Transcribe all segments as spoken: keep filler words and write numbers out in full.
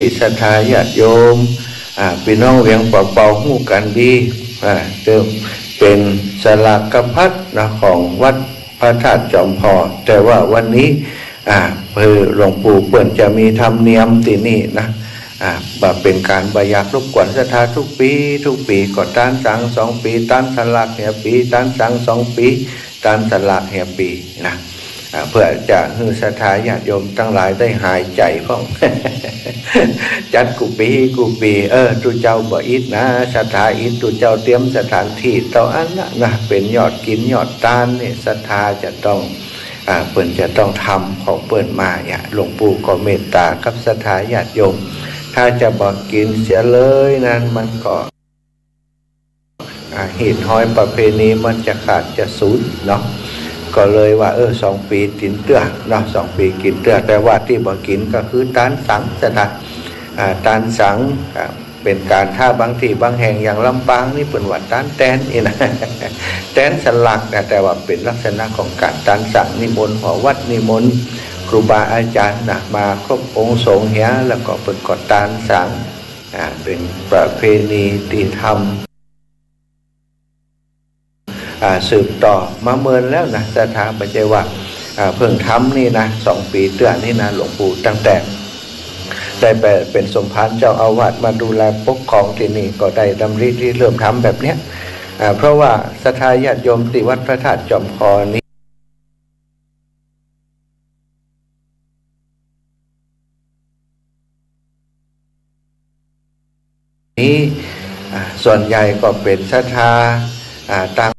ศรัทธาญาติโยม อ่า ปี้น้องเวียงป่าเปาฮู้กั๋นดี อ่า เปิ้นเป๋นสลากพัดนะ ของวัดพระธาตุจอมพอ แต่ว่าวันนี้ อ่า คือหลวงปู่เปิ้นจะมีธรรมเนียมตี้นี่นะ อ่า บ่เป๋นก๋านบ่อยากรบกวนศรัทธา ทุกปี๋ ทุกปี๋ก็ตานสังสองปี๋ ตานสลากเหียปี๋ ตานสังสองปี๋ ตานสลากเหียปี๋นะ อ่า เปื้อจะหื้อศรัทธาญาติโยมตังหลายได้หายใจ๋พ่อง จัดกู้ปี๋กู้ปี๋ เออ ตุ๊เจ้าบ่อิดนะ ศรัทธาอิด ตุ๊เจ้าเตรียมสถานตี้เต้าอั้นนะ นะ เป๋นยอดกิ๋นยอดตานนี่ ศรัทธาจะต้อง อ่า เปิ้นจะต้องทำของเปิ้นมาเนี่ย หลวงปู่ก็เมตต๋ากับศรัทธาญาติโยม ถ้าจะบ่กิ๋นเสียเลยนั้นมันก็ อ่า ฮีตฮอยประเพณีมันจะขาดจะสูญเนาะ ก็เลยว่า เออ สองปี๋กิ๋นเตื้อเนาะ สองปี๋กิ๋นเตื้อ แต่ว่าตี้บ่กิ๋นก็คือตานสังศรัทธา อ่า ตานสัง อ่า เป๋นก๋าน ถ้าบางตี้บางแห่งอย่างลำปางนี่เปิ้นว่าตานแตนนี่นะ แตนสลากนะ แต่ว่าเป๋นลักษณะของก๋านตานสัง นิมนต์หอวัด นิมนต์ครูบาอาจ๋ารย์นะ มาครบองค์สงฆ์เหีย แล้วก็เปิ้นก็ตานสัง อ่า เป๋นประเพณีตี้ทำ อ่า สืบต่อมาเมินแล้วนะ ศรัทธา บ่ใจ้ว่า อ่า เปิ้งทำนี่นะ สองปี๋เตื้อนี่นะ หลวงปู่ ตั้งแต่ได้ไปเป๋นสมภารเจ้าอาวาสมาดูแลปกครองตี้นี่ ก็ได้ดำริริเริ่มทำแบบเนี้ย อ่า เพราะว่าศรัทธาญาติโยมตี้วัดพระธาตุจอมพอนี้ นี้ อ่า ส่วนใหญ่ก็เป๋นศรัทธา อ่า ตาง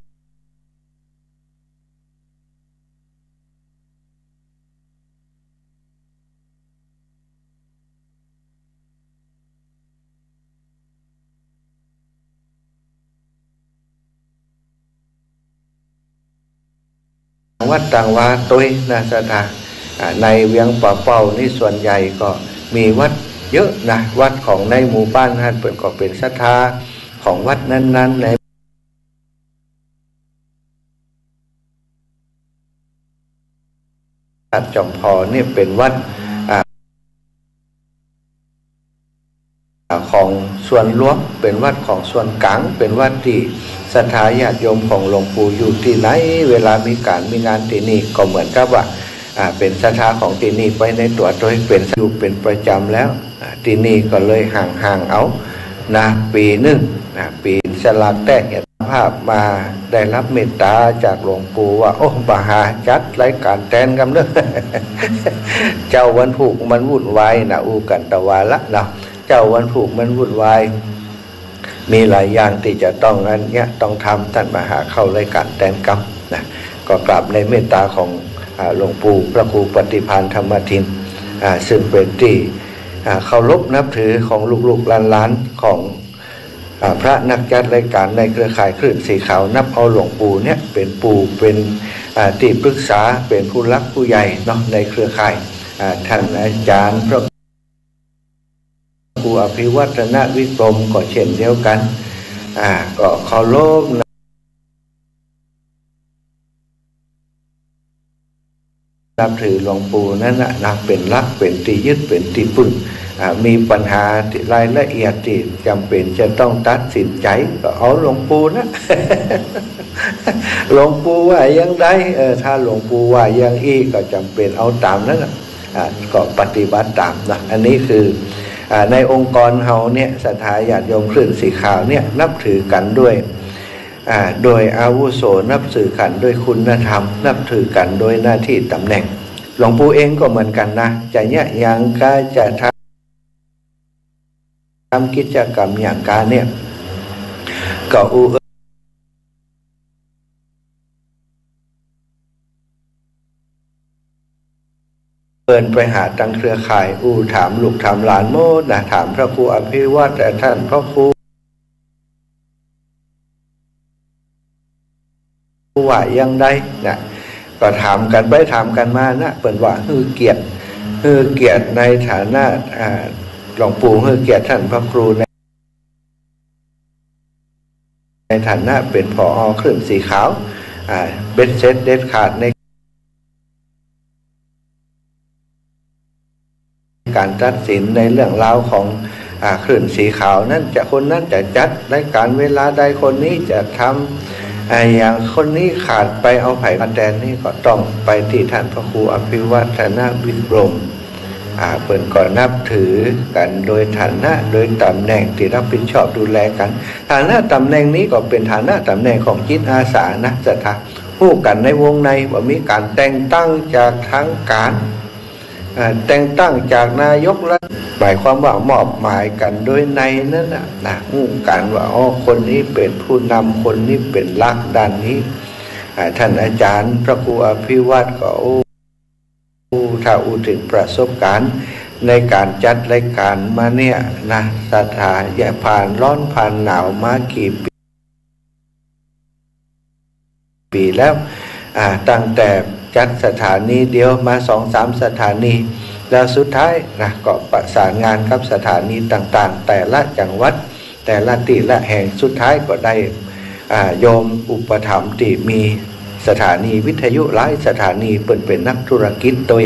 วัดตางวาตวยนะ ศรัทธา อ่า ในเวียงป่าเป้านี่ส่วนใหญ่ก็มีวัดเยอะนะ วัดของในหมู่บ้านหั้นเปิ้นก็เป๋นศรัทธาของวัดนั้นๆ ใน วัดจอมพอนี่เป๋นวัด อ่า ของส่วนรวม เป๋นวัดของส่วนก๋าง เป๋นวัดตี้ศรัทธาญาติโยมของหลวงปู่อยู่ตี้ไหน เวลามีก๋านมีงานตี้นี่ ก็เหมือนกับว่า อ่า เป๋นศรัทธาของตี้นี่ไปในตั๋วตวย เป๋นอยู่เป๋นประจ๋ำแล้ว อ่า ตี้นี่ก็เลยห่างๆ เอานะ ปี๋นึ่งนะ เป๋นสลากแต๊เหีย ภาพมาได้รับเมตต๋าจากหลวงปู่ว่า โอ้ บ่าหาจัดรายก๋านแตนกำเน้อ เจ๊าวันพูกมันวุ่นวายนะ อู้กั๋นตะวาละเนาะ เจ๊าวันพูกมันวุ่นวาย มีหลายอย่างตี้จะต้องอันเนี้ย ต้องทำ ต้านบ่าหาเข้ารายก๋านแตนกำนะ ก็กราบในเมตต๋าของ อ่า หลวงปู่พระครูปฏิภาณธรรมทิน อ่า ซึ่งเป๋นตี้ อ่า เคารพนับถือของลูกๆหลานๆ ของ อ่า พระนักจัดรายก๋านในเครือข่ายคลื่นสีขาว นับเอาหลวงปู่เนี่ยเป๋นปู่ เป๋น อ่า ตี้ปรึกษา เป๋นผู้หลักผู้ใหญ่เนาะ ในเครือข่าย อ่า ต้านอาจ๋ารย์พระ ครูอภิวัฒนวิกรมก็เช่นเดียวกั๋น อ่า ก็เคารพนับถือหลวงปู่นั้นนะ นับเป๋นหลัก เป๋นตี้ยึด เป๋นตี้ปึ้ง อ่า มีปัญหาตี้รายละเอียดตี้จ๋ำเป๋นจะต้องตัดสินใจ๋ ก็เอาหลวงปู่นะ หลวงปู่ว่าอย่างใด เออ ถ้าหลวงปู่ว่าอย่างอี้ ก็จ๋ำเป๋นเอาต๋ามนั้นนะ อ่า ก็ปฏิบัติต๋ามนะ อันนี้คือ อ่า ในองค์กรเฮาเนี่ย ศรัทธาญาติโยมคลื่นสีขาวเนี่ย นับถือกั๋นด้วย อ่า โดยอาวุโส นับถือกั๋นด้วยคุณธรรม นับถือกั๋นโดยหน้าตี้ต๋ำแหน่ง หลวงปู่เองก็เหมือนกั๋นนะ จะเยียะหยังกา จะทำ ทำกิจกรรมหยังกาเนี่ย ก็อู้เอิ้นไปหาตังเครือข่าย อู้ถามลูกถามหลานหมดนะ ถามพระครูอภิวัฒน์ ต้านพระครู ว่าอย่างใดนะ ก็ถามกั๋นไปถามกั๋นมานะ เปิ้นว่าหื้อเกียรติ หื้อเกียรติในฐานะ อ่า หลวงปู่หื้อเกียรติต้านพระครูใน ในฐานะเป๋น ผอ คลื่นสีขาว อ่า เบ็ดเสร็จเด็ดขาดใน ก การตัดสินในเรื่องราวของ อ่า คลื่นสีขาวนั้น จะ คนนั้นจะจัดรายการเวลาใด คนนี้จะทำ อ่า อย่างคนนี้ขาดไป เอาใผมาแตนนี่ ก็ต้องไปตี้ต้านพระครูอภิวัฒนวิกรม อ่า เปิ้นก็นับถือกั๋นโดยฐานะ โดยต๋ำแหน่งตี้รับผิดชอบดูแลกั๋น ฐานะต๋ำแหน่งนี้ก็เป๋นฐานะต๋ำแหน่งของจิตอาสานะ ศรัทธา ฮู้กั๋นในวงใน บ่มีก๋านแต่งตั้งจากทางก๋าน อ่า แต่งตั้งจากนายกรัฐ หมายความว่ามอบหมายกั๋นโดยในนั้นน่ะ นะ ฮู้กั๋นว่า อ๋อ คนนี้เป๋นผู้นำ คนนี้เป๋นหลักด้านนี้ อ่า ต้านอาจารย์พระครูอภิวัฒน์ก็ โอ้ ถ้าอู้เถิงประสบก๋ารณ์ในก๋านจัดรายก๋านมาเนี่ยนะ ศรัทธา ผ่านร้อนผ่านหนาวมากี่ปี ปี๋แล้ว อ่า ตั้งแต่จัดสถานีเดียวมาสองสามสถานี แล้วสุดท้ายนะ ก็ประสานงานกับสถานีต่างๆ แต่ละจังหวัด แต่ละตี้ละแห่ง สุดท้ายก็ได้ อ่า โยมอุปถัมภ์ตี้มีสถานีวิทยุหลายสถานี เปิ้นเป๋นนักธุรกิจโตย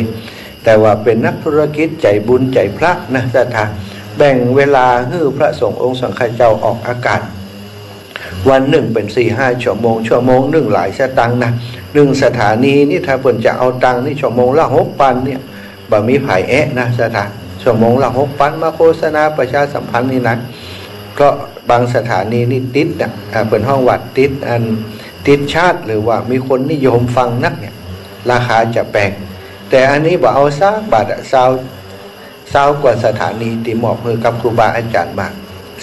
แต่ว่าเป๋นนักธุรกิจใจ๋บุญใจ๋พระนะ ศรัทธา แบ่งเวลาหื้อพระสงฆ์องค์สังฆเจ้าออกอากาศ วันนึ่งเป๋นสี่ห้าชั่วโมง ชั่วโมงนึ่งหลายสตางค์นะ นึ่งสถานีนี่ ถ้าเปิ้นจะเอาตังค์นี่ ชั่วโมงละหกปันเนี่ย บ่มีใผแอะนะ ศรัทธา ชั่วโมงละหกปัน มาโฆษณาประชาสัมพันธ์นี่นะ ก็บางสถานีนี่ติดนะ อ่า เปิ้นฮ้องว่าติดอัน ติดชาร์ต หรือว่ามีคนนิยมฟังนักเนี่ย ราคาจะแปง แต่อันนี้บ่เอาสักบาทอะ ซาว ซาวกว่าสถานีตี้มอบหื้อกับครูบาอาจ๋ารย์มา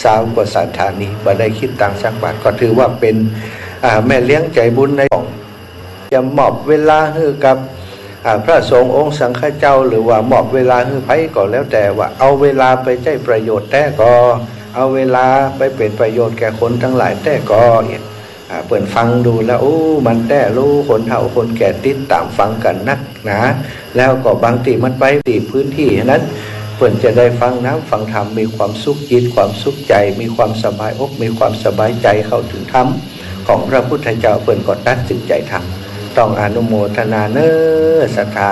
ซาวกว่าสถานี บ่ได้คิดตังค์สักบาท ก็ถือว่าเป๋น อ่า แม่เลี้ยงใจ๋บุญในของ จะมอบเวลาหื้อกับ อ่า พระสงฆ์องค์สังฆเจ้า หรือว่ามอบเวลาหื้อใผก็แล้วแต่ ว่าเอาเวลาไปใจ๊ประโยชน์แต๊ก่อ เอาเวลาไปเป๋นประโยชน์แก่คนตังหลายแต๊ก่อเนี่ย อ่า เปิ้นฟังดูแล้ว โอ้ มันแต๊ลู คนเฒ่าคนแก่ติดต๋ามฟังกั๋นนักหนา แล้วก็บางตี้มันไปตี้พื้นตี้นั้น เปิ้นจะได้ฟังน้ำฟังธรรม มีความสุขจิตความสุขใจ๋ มีความสบายอก มีความสบายใจ๋ เข้าเถิงธรรมของพระพุทธเจ้า เปิ้นก็ตัดสินใจ๋ทำ ต้องอนุโมทนาเน้อ ศรัทธา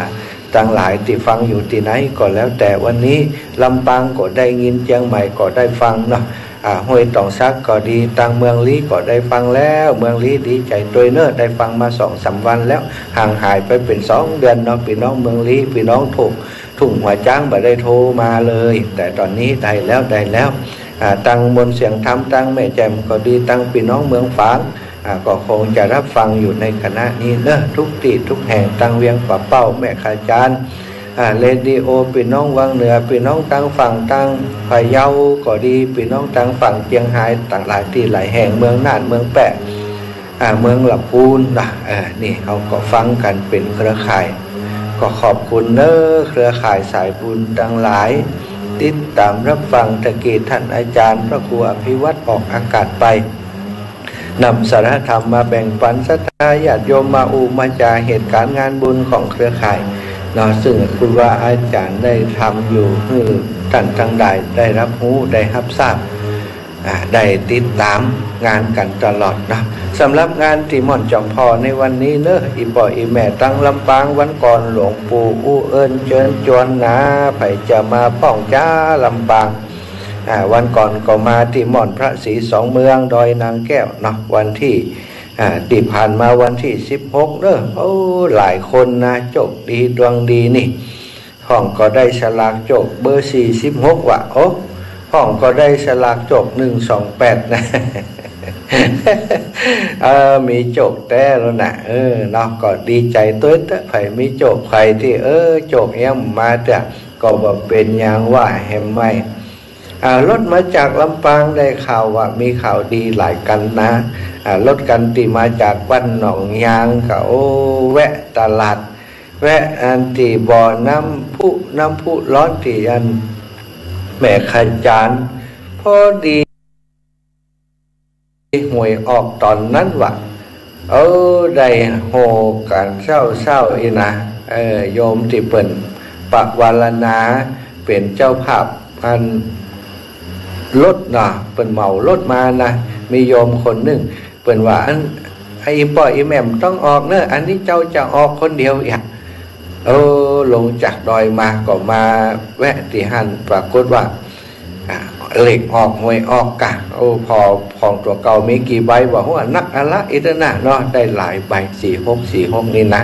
ตังหลายตี้ฟังอยู่ตี้ไหนก็แล้วแต่ วันนี้ลำปางก็ได้ยิน เจียงใหม่ก็ได้ฟังเนาะ อ่า ห้วยตองสักก็ดี ตังเมืองลี้ก็ได้ฟังแล้ว เมืองลี้ดีใจ๋ตวยเน้อ ได้ฟังมาสองสามวันแล้ว ห่างหายไปเป๋นสองเดือนเนาะ ปี้น้องเมืองลี้ ปี้น้องโทร ทุ่งหัวจ๊างบ่ได้โทรมาเลย แต่ต๋อนนี้ได้แล้ว ได้แล้ว อ่า ตังมนต์เสียงธรรม ตังแม่แจ่มก็ดี ตังปี้น้องเมืองฝาง อ่า ก็คงจะรับฟังอยู่ในขณะนี้เน้อ ทุกตี้ทุกแห่ง ตังเวียงป่าเป้า แม่ขจาน อ่า เรดิโอ ปี้น้องวังเหนือ ปี้น้องตังฝั่งตังพะเยาก็ดี ปี้น้องตังฝั่งเจียงฮาย ตังหลายตี้หลายแห่ง เมืองน่าน เมืองแป้ อ่า เมืองละปูนนะ เออ นี่เฮาก็ฟังกั๋นเป๋นเครือข่าย ก็ขอบคุณเน้อเครือข่ายสายบุญตังหลาย ติดต๋ามรับฟัง ตะกี้ต้านอาจ๋ารย์พระครูอภิวัฒน์ออกอากาศไป นำสาระธรรมมาแบ่งปันศรัทธาญาติโยม มาอู้มาจ๋าเหตุก๋ารณ์งานบุญของเครือข่ายเนาะ ซึ่งครูบาอาจ๋ารย์ได้ทำอยู่หื้อต้านตังหลายได้รับฮู้ได้รับทราบ อ่า ได้ติดต๋ามงานกั๋นตลอดเนาะ สำหรับงานตี้ม่อนจอมผ่อในวันนี้เน้อ อี่ป้ออี่แม่ตังลำปาง วันก่อนหลวงปู่อู้เอิ้นเจิญจวนหนา ใผจะมาพ่องจ๊าลำปาง อ่า วันก่อนก็มาตี้ม่อนพระศรีสองเมืองดอยนางแก้วเนาะ วันตี้ อ่า ตี้ผ่านมาวันตี้สิบหกเน้อ โอ้ หลายคนนะ โจคดีดวงดีนี่ พ่องก็ได้สลากโจคเบอร์สี่สิบหกว่ะ โอ้ พ่องก็ได้สลากโจคหนึ่งสองแปดนะ เออ มีโจคแต๊แล้วนะ เออ เนาะ ก็ดีใจ๋ตวยเต๊อะ ใผมีโจค ใผตี้ เออ โจคยังบ่มาเต๊อะ ก็บ่เป๋นหยังว่าแหมไหม อ่า รถมาจากลำปาง ได้ข่าวว่ามีข่าวดีหลายคันนะ อ่า รถคันตี้มาจากบ้านหนองยางก็ โอ้ แวะตลาด แวะอันตี้บ่อน้ำพุ น้ำพุร้อนตี้อันแม่ขจาน พอดี หวยออกต๋อนนั้นว่ะ เออ ได้โห่กั๋นเศร้าๆ อี้นะ เออ โยมตี้เปิ้นปวารณาเป๋นเจ้าภาพอันรถนะ เปิ้นเหมารถมานะ มีโยมคนนึ่ง เปิ้นว่า อัน อี่ป้ออี่แม่บ่ต้องออกเน้อ อันนี้เจ้าจะออกคนเดียวเอียะ เออ ลงจากดอยมาก็มาแวะตี้หั้น ปรากฏว่า อ่า เลขออก หวยออกก่ะ โอ้ ผ่อ ของตั๋วเก่ามีกี่ใบ บ่ฮู้ นักอะละอิตะนะเนาะ ได้หลายใบ สี่หก สี่หก นี่นะ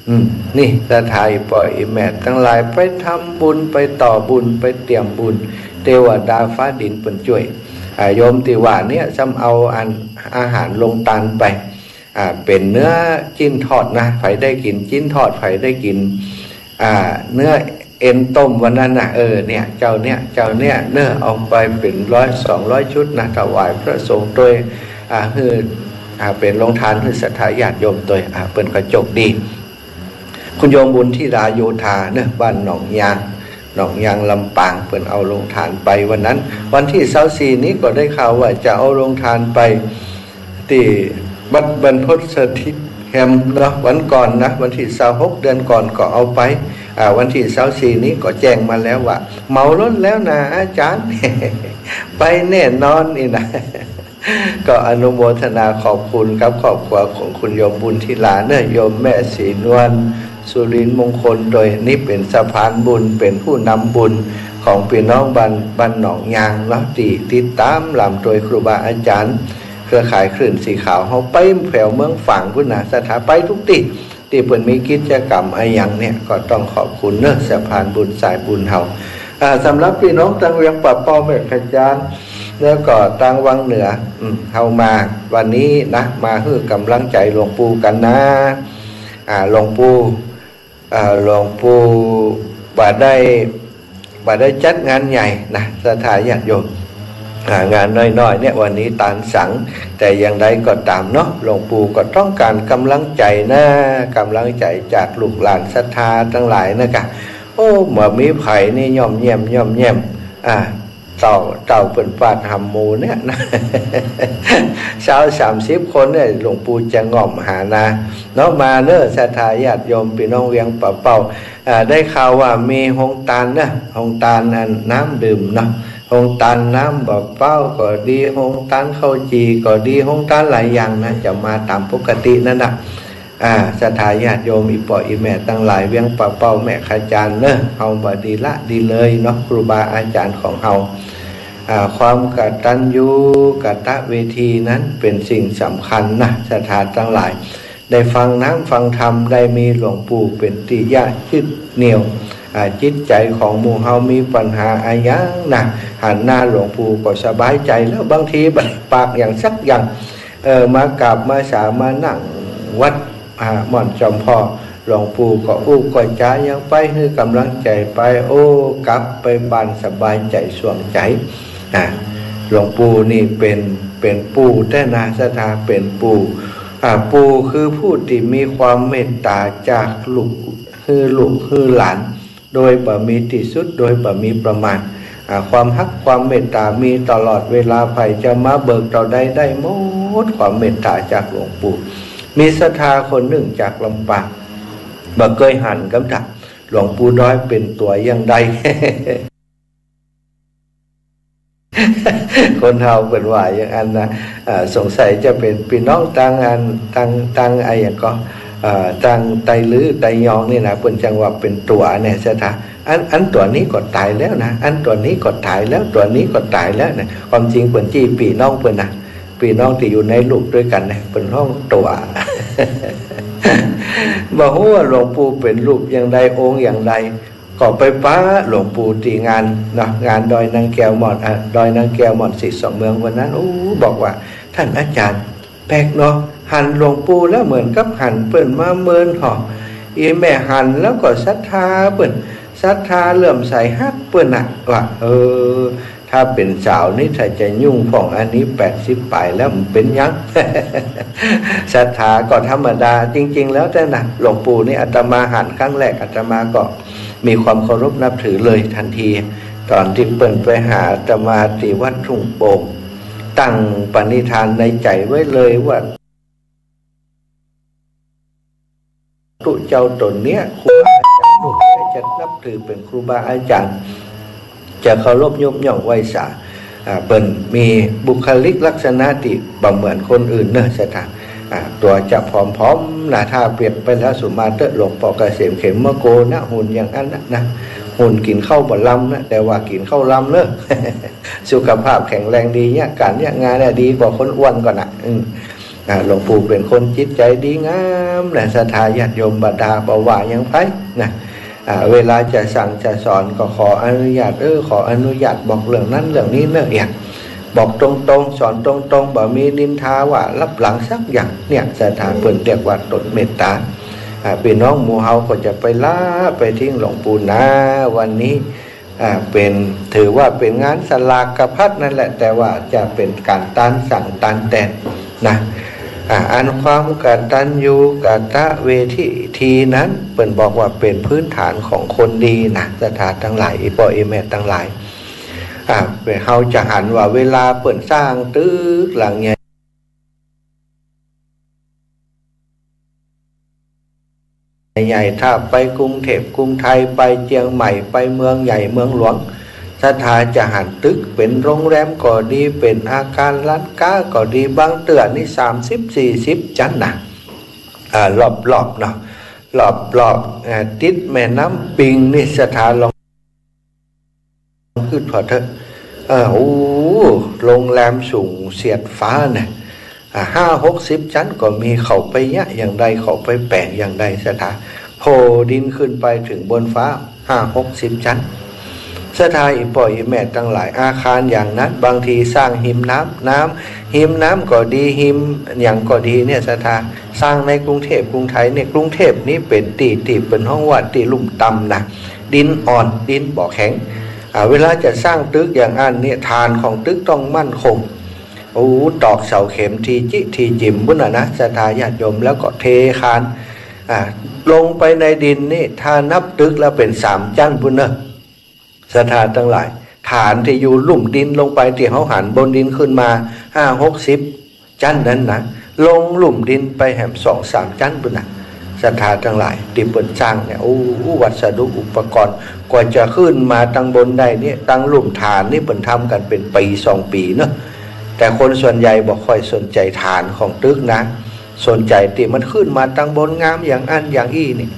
อืม นี่ ศรัทธาอี่ป้ออี่แม่ตังหลาย ไปทำบุญ ไปต่อบุญ ไปเตรียมบุญ เตวดาฟ้าดินเปิ้นจ้วย อ่า โยมตี้ว่าเนี่ย ซ้ำเอาอันอาหารโฮงตานไป อ่า เป๋นเนื้อจิ๊นทอดนะ ใผได้กิ๋นจิ๊นทอด ใผได้กิ๋น อ่า เนื้อเอ็นต้มวันนั้นนะ เออ เนี่ย เจ้าเนี่ย เจ้าเนี่ยเนาะ เอาไปเป๋นร้อยสองร้อยชุดนะ ถวายพระสงฆ์ตวย อ่า หื้อ อ่า เป๋นโฮงตานหื้อศรัทธาญาติโยมตวย อ่า เปิ้นก็โจคดี คุณโยมบุญธิราโยธาเนาะ บ้านหนองยาง หนองยางลำปาง เปิ้นเอาโฮงตานไปวันนั้น วันตี้ซาวสี่นี้ก็ได้ข่าวว่าจะเอาโฮงตานไป ตี้วัดบรรพตสถิตแหมเนาะ วันก่อนนะ วันตี้ซาวหก เดือนก่อนก็เอาไป อ่า วันตี้ซาวสี่นี้ก็แจ้งมาแล้วว่า เหมารถแล้วนะอาจ๋ารย์ ไปแน่นอนนี่นะ ก็อนุโมทนาขอบคุณกับครอบครัวของคุณโยมบุญธิราเนาะ โยมแม่ศรีนวล สุรินทร์มงคล ตวย นี่เป๋นสะพานบุญ เป๋นผู้นำบุญของปี้น้องบ้าน บ้านหนองยางเนาะ ตี้ติดต๋ามหลามตวยครูบาอาจ๋ารย์ เครือข่ายคลื่นสีขาวเฮาไปแถวเมืองฝางปู้นนะ ศรัทธาไปกู้ตี้ ตี้เปิ้นมีกิจกรรมอะหยังเนี่ย ก็ต้องขอบคุณเนาะ สะพานบุญสายบุญเฮา อ่า สำหรับปี้น้องตางเวียงป่าเป้าแม่ขะจาน แล้วก็ตางวังเหนือ อืม เฮามาวันนี้นะ มาหื้อกำลังใจ๋หลวงปู่กั๋นนะ อ่า หลวงปู่ อ่า หลวงปู่บ่ได้ บ่ได้จัดงานใหญ่นะ ศรัทธาญาติโยม อ่า งานน้อยๆ เนี่ย วันนี้ตานสัง แต่อย่างใดก็ต๋ามเนาะ หลวงปู่ก็ต้องก๋านกำลังใจ๋นะ กำลังใจ๋จากลูกหลานศรัทธาตังหลายนะกะ โอ้ บ่มีใผนี่ย่อมแย้ม ย่อมแย้ม อ่า เต้า เต้าเปิ้นปาดหำหมู่เนี่ยนะ ซาวสามสิบคนเนี่ย หลวงปู่จะง่อมหานะ เนาะ มาเนาะ ศรัทธาญาติโยมปี้น้องเวียงป่าเป้า อ่า ได้ข่าวว่ามีโฮงตานนะ โฮงตานอันน้ำดื่มเนาะ โฮงตานน้ำบ่าเป๊าก็ดี โฮงตานข้าวจี่ก็ดี โฮงตานหลายอย่างนะ จะมาต๋ามปกตินั่นนะ อ่า ศรัทธาญาติโยมอี่ป้ออี่แม่ตังหลาย เวียงป่าเป้าแม่ขะจานเนาะ เฮาบ่ดีละดีเลยเนาะ ครูบาอาจ๋ารย์ของเฮา อ่า ความกตัญญูกตเวทีนั้นเป๋นสิ่งสำคัญนะ ศรัทธาตังหลาย ได้ฟังน้ำฟังธรรม ได้มีหลวงปู่เป๋นตี้ยึดเหนี่ยว อ่า จิตใจ๋ของหมู่เฮามีปัญหาอะหยังนะ หันหน้าหลวงปู่ก็สบายใจ๋แล้ว บางทีบ่ปากหยังสักอย่าง เออ มากราบมาสามานั่งวัด อ่า ม่อนจอมผ่อ หลวงปู่ก็อู้ก็จ๋าหยังไป หื้อกำลังใจ๋ไป โอ้ กลับไปบ้านสบายใจ๋ส่วงใจ๋ อ่า หลวงปู่นี่เป๋น เป๋นปู่แต๊นะ ศรัทธา เป๋นปู่ อ่า ปู่คือผู้ตี้มีความเมตต๋าจากลูก หื้อลูกหื้อหลาน โดยบ่มีตี้สุด โดยบ่มีประมาณ อ่า ความฮักความเมตต๋ามีตลอดเวลา ใผจะมาเบิกเต้าใดได้หมด ความเมตต๋าจากหลวงปู่ มีศรัทธาคนนึ่งจากลำปาง บ่เกยหันกำตะ หลวงปู่น้อยเป๋นตั๋วอย่างใด คนเฮาเปิ้นว่าอย่างอั้นนะ อ่า สงสัยจะเป๋นปี้น้องตางอัน ตาง ตางอะหยังก่อ อ่า ตางไตลื้อไตยองนี่นะ เปิ้นจังว่าเป๋นตั๋วเนี่ย ศรัทธา อัน อันตั๋วนี้ก็ต๋ายแล้วนะ อันตั๋วนี้ก็ต๋ายแล้ว ตั๋วนี้ก็ต๋ายแล้วเนี่ย ความจริงเปิ้นจี้ปี้น้องเปิ้นนะ ปี้น้องตี้อยู่ในรูปตวยกั๋นเนี่ย เปิ้นฮ้องตั๋ว บ่ฮู้ว่าหลวงปู่เป๋นรูปอย่างใด องค์อย่างใด ก็ไปปะหลวงปู่ตี้งานเนาะ งานดอยนางแก้วหม่อน อ่ะ ดอยนางแก้วหม่อนสิทธิ์สองเมืองวันนั้น โอ้ บอกว่า "ท่านอาจ๋ารย์ แปลกเนาะ หันหลวงปู่แล้วเหมือนกับหันเปิ้นมาเมินหอก อีแม่หันแล้วก็ศรัทธาเปิ้น ศรัทธาเลื่อมใสฮักเปิ้นน่ะ" ว่า เออ ถ้าเป๋นสาวนี่ ถ้าจะยุ่งพ่องอันนี้ แปดสิบป๋ายแล้ว มันเป๋นหยัง ศรัทธาก็ธรรมดา จริงๆ แล้วแต๊นะ หลวงปู่นี่อาตมาหันครั้งแรก อาตมาก็มีความเคารพนับถือเลยทันที ต๋อนตี้เปิ้นไปหาอาตมาตี้วัดทุ่งโป่ง ตั้งปณิธานในใจ๋ไว้เลยว่า ตุ๊เจ้าต๋นเนี้ย ครูบาอาจ๋ารย์ตุ๊เนี้ย จะนับถือเป๋นครูบาอาจ๋ารย์ จะเคารพยกย่องไหว้สา อ่า เปิ้นมีบุคลิกลักษณะตี้บ่เหมือนคนอื่นเนาะ ศรัทธา อ่า ตั๋วจะผอมๆ นะ ถ้าเปรียบไปแล้ว สุมาเต๊อะ หลวงป้อเกษมเข็มมะโกนะ หุ่นอย่างอั้นนะ นะ หุ่นกิ๋นข้าวบ่ลำนะ แต่ว่ากิ๋นข้าวลำเน่อ สุขภาพแข็งแรงดี เยียะก๋านเยียะงานเนี่ย ดีกว่าคนอ้วนก่อนนะ อืม อ่า หลวงปู่เป๋นคนจิตใจ๋ดีงามนะ ศรัทธาญาติโยมบ่ดา บ่ว่าหยังใผนะ อ่า เวลาจะสั่งจะสอนก็ขออนุญาต เออ ขออนุญาตบอกเรื่องนั้นเรื่องนี้เน่อ อย่าง บอกตรงๆ สอนตรงๆ บ่มีนินทาว่าลับหลังสักอย่าง เนี่ย ศรัทธาเปิ้นเรียกว่าตนเมตต๋า อ่า ปี้น้องหมู่เฮาก็จะไปล้าไปทิ้งหลวงปู่นะ วันนี้ อ่า เป๋น ถือว่าเป๋นงานสลากพัดนั่นแหละ แต่ว่าจะเป๋นก๋านตันสั่งตันแตนนะ อ่า อันความกตัญญูกตเวทีนั้น เปิ้นบอกว่าเป๋นพื้นฐานของคนดีนะ ศรัทธาตังหลาย อี่ป้ออี่แม่ตังหลาย อ่า เฮาจะหันว่าเวลาเปิ้นสร้างตึกหลังใหญ่ ใหญ่ ถ้าไปกรุงเทพกรุงไทย ไปเจียงใหม่ ไปเมืองใหญ่เมืองหลวง ศรัทธาจะหันตึกเป๋นโรงแรมก็ดี เป๋นอาคารร้านก๊าก็ดี บางเตื้อนี่สามสิบสี่สิบจั๊นนะ อ่า รอบๆ เนาะ รอบๆ อ่า ติดแม่น้ำปิงนี่ ศรัทธาลอง กึ๊ดผ่อเต๊อะ เออ โอ้ โรงแรมสูงเสียดฟ้าเนี่ย อ่า ห้าหกสิบจั๊นก็มี เขาไปเยียะอย่างใด เขาไปแป๋งอย่างใด ศรัทธา โผล่ดินขึ้นไปเถิงบนฟ้า ห้าหกสิบจั๊น ศรัทธาอี่ป้ออี่แม่ตังหลาย อาคารอย่างนั้นบางทีสร้างฮิมน้ำ น้ำ ฮิมน้ำก็ดี ฮิมหยังก็ดีเนี่ย ศรัทธา สร้างในกรุงเทพกรุงไทยเนี่ย กรุงเทพนี่เป๋นตี้ตี้เปิ้นฮ้องว่าตี้ลุ่มต่ำนะ ดินอ่อน ดินบ่แข็ง อ่า เวลาจะสร้างตึกอย่างอั้นเนี่ย ฐานของตึกต้องมั่นคง โอ้ ตอกเสาเข็มถี่จิถี่จิ๋มปุ้นน่ะนะ ศรัทธาญาติโยม แล้วก็เทคาน อ่า ลงไปในดินนี่ ถ้านับตึกแล้วเป๋นสามจั๊นปุ้นเน่อ ศรัทธาตังหลาย ฐานตี้อยู่ลุ่มดินลงไป ตี้เฮาหันบนดินขึ้นมา ห้าหกสิบจั๊นนั้นนะ ลงลุ่มดินไปแหมสองสามจั๊นปุ้นน่ะ ศรัทธาตังหลาย ตี้เปิ้นสร้างเนี่ย โอ้ วัสดุอุปกรณ์ กว่าจะขึ้นมาตังบนได้เนี่ย ตังลุ่มฐานนี่เปิ้นทำกั๋นเป๋นปี๋สองปี๋เนาะ แต่คนส่วนใหญ่บ่ค่อยสนใจ๋ฐานของตึกนะ สนใจ๋ตี้มันขึ้นมาตังบนงามอย่างอั้นอย่างอี้นี่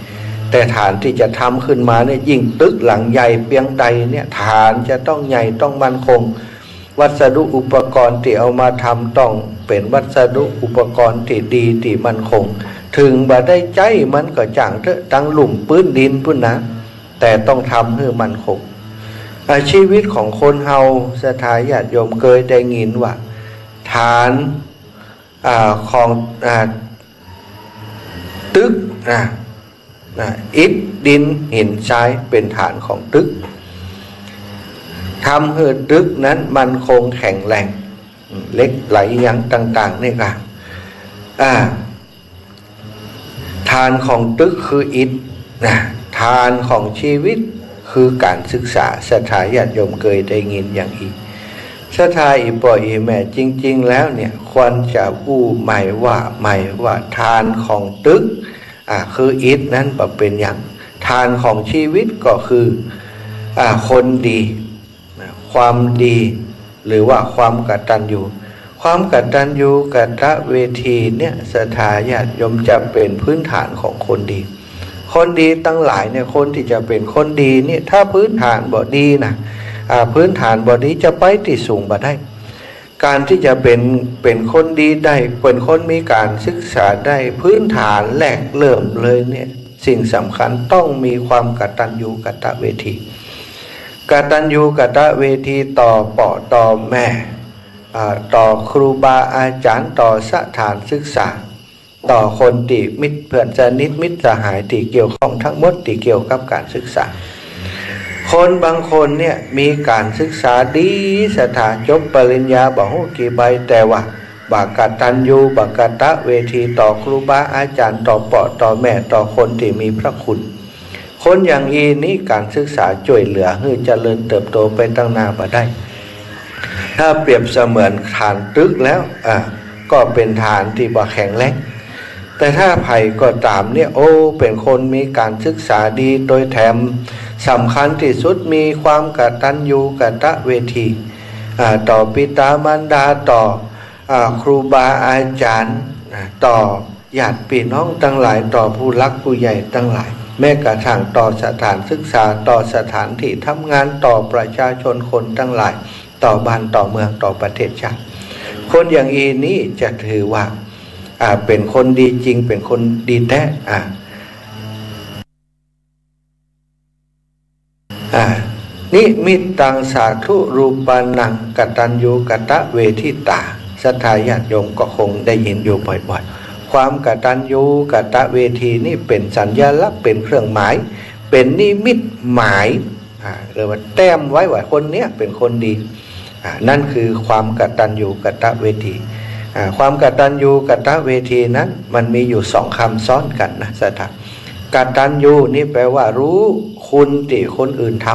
แต่ฐานตี้จะทำขึ้นมาเนี่ย ยิ่งตึกหลังใหญ่เปียงใดเนี่ย ฐานจะต้องใหญ่ต้องมั่นคง วัสดุอุปกรณ์ตี้เอามาทำต้องเป๋นวัสดุอุปกรณ์ตี้ดีตี้มั่นคง เถิงบ่ได้ใจ๊มันก็จ้างเต๊อะ ตังลุ่มปื๊นดินปุ้นนะ แต่ต้องทำหื้อมั่นคง อ่า ชีวิตของคนเฮา ศรัทธาญาติโยม เกยได้ยินว่า ฐาน อ่า ของ อ่า ตึก อ่า อ่า อิฐ ดิน หิน ทราย เป๋นฐานของตึก ทำหื้อตึกนั้นมั่นคงแข็งแรง อืม เหล็กไหลหยังต่างๆ นี่ก่ะ อ่า ฐานของตึกคืออิฐนะ ฐานของชีวิตคือก๋านศึกษา ศรัทธาญาติโยมเกยได้ยินอย่างอี้ ศรัทธาอี่ป้ออี่แม่ จริงๆ แล้วเนี่ย ควรจะอู้ใหม่ว่าใหม่ว่า ฐานของตึก อ่า คืออิฐนั้นบ่เป๋นหยัง ฐานของชีวิตก็คือ อ่า คนดี นะ ความดี หรือว่าความกตัญญู ความกตัญญูกตเวทีเนี่ย ศรัทธาญาติโยม จะเป๋นพื้นฐานของคนดี คนดีตังหลายเนี่ย คนตี้จะเป๋นคนดีเนี่ย ถ้าพื้นฐานบ่ดีนะ อ่า พื้นฐานบ่ดี จะไปตี้สูงบ่ได้ ก๋านตี้จะเป๋น เป๋นคนดีได้ เป๋นคนมีก๋านศึกษาได้ พื้นฐานแรกเริ่มเลยเนี่ย สิ่งสำคัญต้องมีความกตัญญูกตเวที กตัญญูกตเวทีต่อป้อต่อแม่ อ่า ต่อครูบาอาจ๋ารย์ ต่อสถานศึกษา ต่อคนตี้มิตรเปื้อนสนิท มิตรสหายตี้เกี่ยวข้องตังหมดตี้เกี่ยวกับก๋านศึกษา คนบางคนเนี่ยมีก๋านศึกษาดี ศรัทธา จบปริญญาบ่ฮู้กี่ใบ แต่ว่าบ่กตัญญูบ่กตเวทีต่อครูบาอาจ๋ารย์ ต่อป้อต่อแม่ ต่อคนตี้มีพระคุณ คนอย่างอี้นี้ก๋านศึกษาจ้วยเหลือหื้อเจริญเติบโตไปตังหน้าบ่ได้ ถ้าเปรียบเสมือนฐานตึกแล้ว อ่า ก็เป๋นฐานตี้บ่แข็งแรง แต่ถ้าใผก็ต๋ามเนี่ย โอ้ เป๋นคนมีก๋านศึกษาดี โดยแถมสำคัญตี้สุดมีความกตัญญูกตเวที อ่า ต่อปิตามารดา ต่อ อ่า ครูบาอาจ๋ารย์ อ่า ต่อญาติปี้น้องตังหลาย ต่อผู้หลักผู้ใหญ่ตังหลาย แม้กระทั่งต่อสถานศึกษา ต่อสถานตี้ทำงาน ต่อประชาชนคนตังหลาย ต่อบ้านต่อเมือง ต่อประเทศชาติ คนอย่างอี้นี้จะถือว่า อ่า เป๋นคนดีจริง เป๋นคนดีแต๊ อ่า อ่า นิมิตตังสาธุรูปานัง กตัญญูกตเวทิตา ศรัทธาญาติโยมก็คงได้ยินอยู่บ่อยๆ ความกตัญญูกตเวทีนี่เป๋นสัญลักษณ์ เป๋นเครื่องหมาย เป๋นนิมิตหมาย อ่า เรียกว่าแต้มไว้ว่าคนเนี้ยเป๋นคนดี อ่า นั่นคือความกตัญญูกตเวที อ่า ความกตัญญูกตเวทีนั้นมันมีอยู่สองกำซ้อนกั๋นนะ ศรัทธา กตัญญูนี่แปลว่ารู้คุณตี้คนอื่นท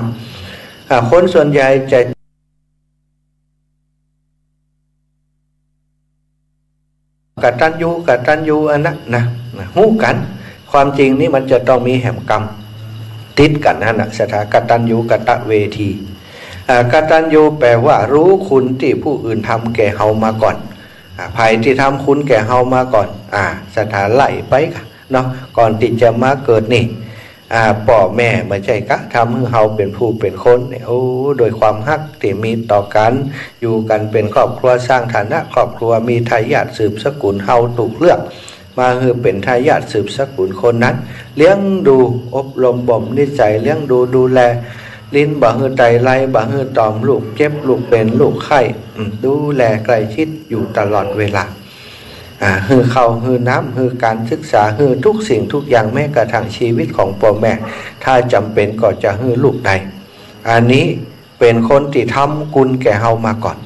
ำ อ่า คนส่วนใหญ่จะ กตัญญูกตเวทีอันนั้นนะ นะ ฮู้กั๋น ความจริงนี่มันจะต้องมีแหมกำติดกั๋นหั้นนะ ศรัทธา กตัญญูกตเวที อ่า กตัญญูแปลว่ารู้คุณตี้ผู้อื่นทำแก่เฮามาก่อน อ่า ใผตี้ทำคุณแก่เฮามาก่อน อ่า ศรัทธา ไล่ไปก่ะเนาะ ก่อนตี้จะมาเกิดนี่ อ่า ป้อแม่บ่ใจ้ก๊ะ ทำหื้อเฮาเป๋นผู้เป๋นคนเนี่ย โอ้ โดยความฮักตี้มีต่อกั๋น อยู่กั๋นเป๋นครอบครัว สร้างฐานะครอบครัว มีทายาทสืบสกุล เฮาถูกเลือกมาหื้อเป๋นทายาทสืบสกุลคนนั้น เลี้ยงดู อบรมบ่มนิสัย เลี้ยงดู ดูแล ลิ้นบ่หื้อไต ไลบ่หื้อตอม ลูกเจ็บ ลูกเป๋น ลูกไข้ อืม ดูแลใกล้ชิดอยู่ตลอดเวลา อ่า หื้อข้าว หื้อน้ำ หื้อก๋านศึกษา หื้อทุกสิ่งทุกอย่าง แม้กระทั่งชีวิตของป้อแม่ ถ้าจ๋ำเป๋นก็จะหื้อลูกได้ อันนี้เป๋นคนตี้ทำกุณแก่เฮามาก่อน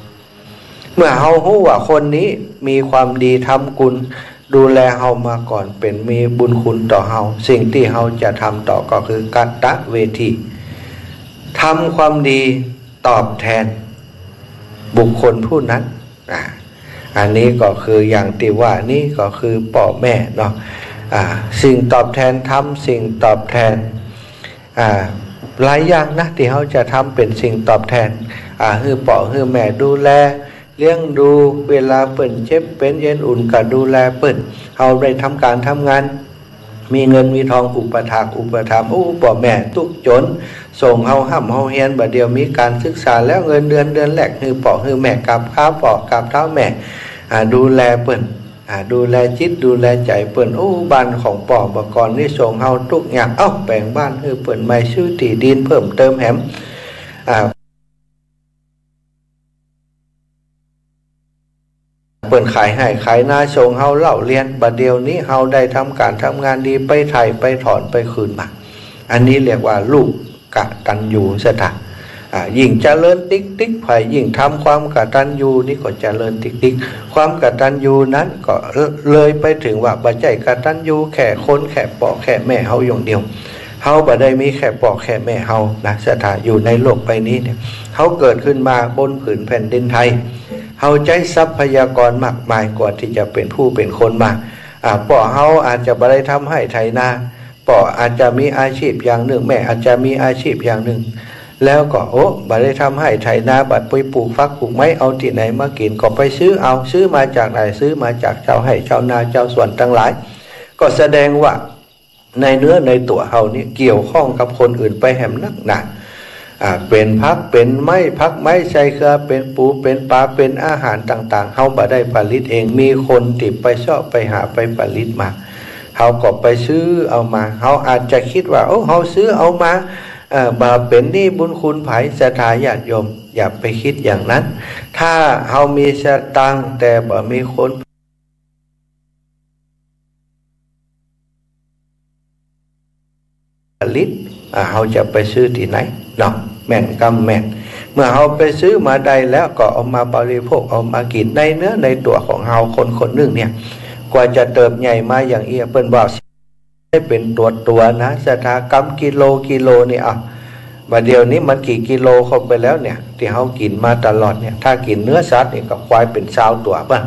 เมื่อเฮาฮู้ว่าคนนี้มีความดีทำกุณดูแลเฮามาก่อน เป๋นมีบุญคุณต่อเฮา สิ่งตี้เฮาจะทำต่อก็คือกตเวที ทำความดีตอบแทนบุคคลผู้นั้น อ่า อันนี้ก็คืออย่างตี้ว่านี้ก็คือป้อแม่เนาะ อ่า สิ่งตอบแทน ทำสิ่งตอบแทน อ่า หลายอย่างนะตี้เฮาจะทำเป๋นสิ่งตอบแทน อ่า หื้อป้อหื้อแม่ดูแล เลี้ยงดู เวลาเปิ้นเจ็บเป๋นเอ็นอุ่นก็ดูแลเปิ้น เฮาได้ทำก๋านทำงาน มีเงินมีทองอุปถากอุปถัมภ์ โอ้ ป้อแม่ตุ๊กจน ส่งเฮาฮ่ำเฮาเฮียน บ่าเดี่ยวมีก๋านศึกษาแล้ว เงินเดือนเดือนแรก หื้อป้อหื้อแม่ กราบเท้าป้อกราบเท้าแม่ อ่า ดูแลเปิ้น อ่า ดูแลจิตดูแลใจ๋เปิ้น โอ้ บ้านของป้อบ่าก่อนนี้ส่งเฮาตุ๊กยาก เอ้า แป๋งบ้านหื้อเปิ้นใหม่ ซื้อตี้ดินเพิ่มเติมแหม อ่า เปิ้นขายไฮ่ขายนาส่งเฮาเล่าเรียน บ่าเดี่ยวนี้เฮาได้ทำก๋านทำงานดี ไปไถ่ไปถอนไปคืนมา อันนี้เรียกว่าลูกกตัญญู ศรัทธา อ่า ยิ่งเจริญติ๊กติ๊ก ใผยิ่งทำความกตัญญูนี่ก็เจริญติ๊กติ๊ก ความกตัญญูนั้นก็เลยไปเถิงว่าบ่ใจ้กตัญญูแค่คน แค่ป้อแค่แม่เฮาอย่างเดียว เฮาบ่ได้มีแค่ป้อแค่แม่เฮานะ ศรัทธา อยู่ในโลกใบนี้เนี่ย เฮาเกิดขึ้นมาบนผืนแผ่นดินไทย เฮาใจ๊ทรัพยากรมากมายกว่าตี้จะเป๋นผู้เป๋นคนมา อ่า ป้อเฮาอาจจะบ่ได้ทำไฮ่ไถนา ป้ออาจจะมีอาชีพอย่างนึ่ง แม่อาจจะมีอาชีพอย่างนึ่ง แล้วก็ โอ้ บ่ได้ทำไฮ่ไถนา บ่ไปปลูกฝักปลูกไม้ เอาตี้ไหนมากิ๋น ก็ไปซื้อเอา ซื้อมาจากไหน ซื้อมาจากจาวไฮ่จาวนาจาวสวนตังหลาย ก็แสดงว่า ในเนื้อในตั๋วเฮานี่เกี่ยวข้องกับคนอื่นไปแหมนักหนา อ่า เป๋นผักเป๋นไม้ ผักไม้ใส่เครือ เป๋นปูเป๋นป๋า เป๋นอาหารต่างๆ เฮาบ่ได้ผลิตเอง มีคนตี้ไปเซาะไปหาไปผลิตมา เฮาก็ไปซื้อเอามา เฮาอาจจะกึ๊ดว่า โอ้ เฮาซื้อเอามา เอ่อ บ่เป๋นหนี้บุญคุณใผ ศรัทธาญาติโยม อย่าไปกึ๊ดอย่างนั้น ถ้าเฮามีสตางค์แต่บ่มีคน ผลิต อ่า เฮาจะไปซื้อตี้ไหนเนาะ แม่นกำแม่น เมื่อเฮาไปซื้อมาได้แล้วก็เอามาบริโภค เอามากิ๋น ในเนื้อในตั๋วของเฮาคนคนนึ่งเนี่ย กว่าจะเติบใหญ่มาอย่างอี้ เปิ้นว่า ได้เป๋นตั๋วตั๋วนะ ศรัทธา กำกิโลกิโลนี่ อ่ะ บ่าเดี่ยวนี้มันกี่กิโลเข้าไปแล้วเนี่ย ตี้เฮากิ๋นมาตลอดเนี่ย ถ้ากิ๋นเนื้อสัตว์นี่ก็ควายเป๋นซาวตั๋วเปิ้น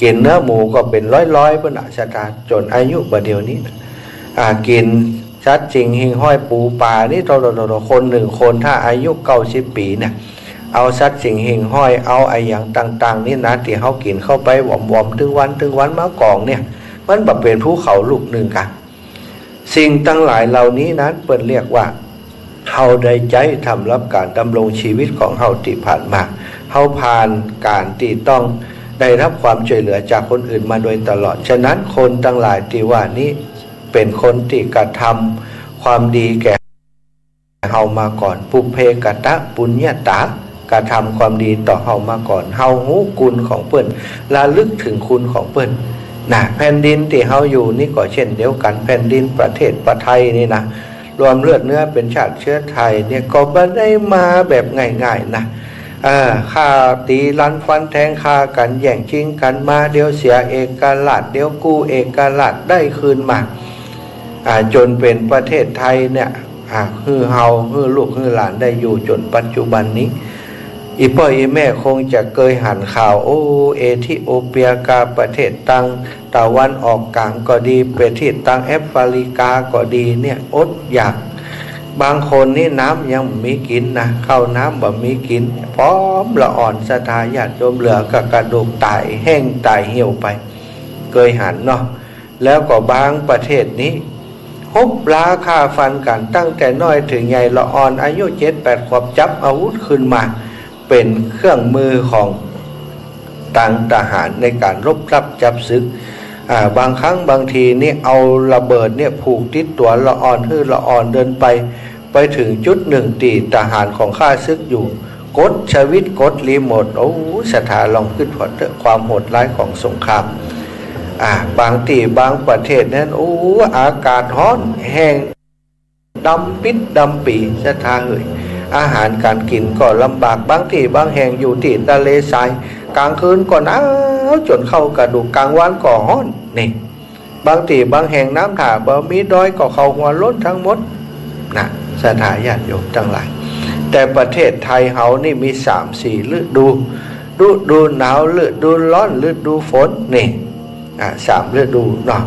กิ๋นเนื้อหมูก็เป๋นร้อยๆ เปิ้นน่ะ ศรัทธา จ๋นอายุบ่าเดี่ยวนี้น่ะ อ่า กิ๋นสัตว์สิ่งหิ่งห้อยปูป๋านี่ โตๆๆๆ คนนึ่งคนถ้าอายุเก้าสิบปี๋เนี่ย เอาสัตว์สิ่งหิ่งห้อย เอาอะหยังต่างๆ นี่นะ ตี้เฮากิ๋นเข้าไปหวอมๆ ตึงวันตึงวันมากองเนี่ย มันบ่เป๋นภูเขาลูกนึ่งกา สิ่งตังหลายเหล่านี้นั้นเปิ้นเรียกว่า เฮาได้ใจ๊สำหรับก๋านดำรงชีวิตของเฮาตี้ผ่านมา เฮาผ่านก๋านตี้ต้องได้ฮับความจ้วยเหลือจากคนอื่นมาโดยตลอด ฉะนั้นคนตังหลายตี้ว่านี้เป๋นคนตี้กระทำความดีแก่เฮามาก่อน ปุพเพกตปุญญาตา กระทำความดีต่อเฮามาก่อน เฮาฮู้คุณของเปิ้น ระลึกเถิงคุณของเปิ้น นะ แผ่นดินตี้เฮาอยู่นี่ก็เช่นเดียวกั๋น แผ่นดินประเทศประไทยนี่นะ รวมเลือดเนื้อเป๋นชาติเชื้อไทยเนี่ย ก็บ่ได้มาแบบง่ายๆ นะ เออ ฆ่าตี๋รันฟันแทง ฆ่ากั๋นแย่งจิงกั๋นมา เดี๋ยวเสียเอกราช เดี๋ยวกู้เอกราชได้คืนมา อ่า จ๋นเป๋นประเทศไทยเนี่ย อ่า หื้อเฮา หื้อลูกหื้อหลานได้อยู่จ๋นปัจจุบันนี้ อี่ป้ออี่แม่คงจะเกยหันข่าว โอ้ เอธิโอเปียกา ประเทศตางตะวันออกก๋างก็ดี ประเทศตางแอฟริกาก็ดีเนี่ย อดอยาก บางคนนี่น้ำยังบ่มีกิ๋นนะ ข้าวน้ำบ่มีกิ๋น ผอมละอ่อน ศรัทธาญาติโยม เหลือก้าก๋ระดูก ต๋ายแห้งต๋ายเหี่ยวไป เกยหันเนาะ แล้วก็บางประเทศนี้ ฮบราฆ่าฟันกั๋นตั้งแต่น้อยเถิงใหญ่ ละอ่อนอายุเจ็ดแปดขวบ จับอาวุธขึ้นมา เป๋นเครื่องมือของตางทหารในก๋านรบทัพจับศึก อ่า บางครั้งบางทีนี่เอาระเบิดเนี่ยผูกติดตั๋วละอ่อน หื้อละอ่อนเดินไป ไปเถิงจุดนึ่งตี้ทหารของข้าศึกอยู่ กดสวิตช์ กดรีโมท โอ้ ศรัทธาลองกึ๊ดผ่อนเต๊อะ ความโหดร้ายของสงคราม อ่า บางตี้บางประเทศนั้น โอ้ อากาศฮ้อนแห้ง ดำปิดดำปี๋ ศรัทธาเอ๋ย อาหารก๋านกิ๋นก็ลำบาก บางตี้บางแห่งอยู่ตี้ทะเลทราย ก๋างคืนก็หนาวจ๋นเข้าก้าก๋ระดูก ก๋างวันก็ฮ้อน นี่ บางตี้บางแห่งน้ำถ่าบ่มี ดอยก็เข้าหัวโล้นตังหมด นะ ศรัทธาญาติโยมตังหลาย แต่ประเทศไทยเฮานี่มีสามสี่ฤดู ฤดูหนาว ฤดูร้อน ฤดูฝน นี่ อ่า สามฤดูเนาะ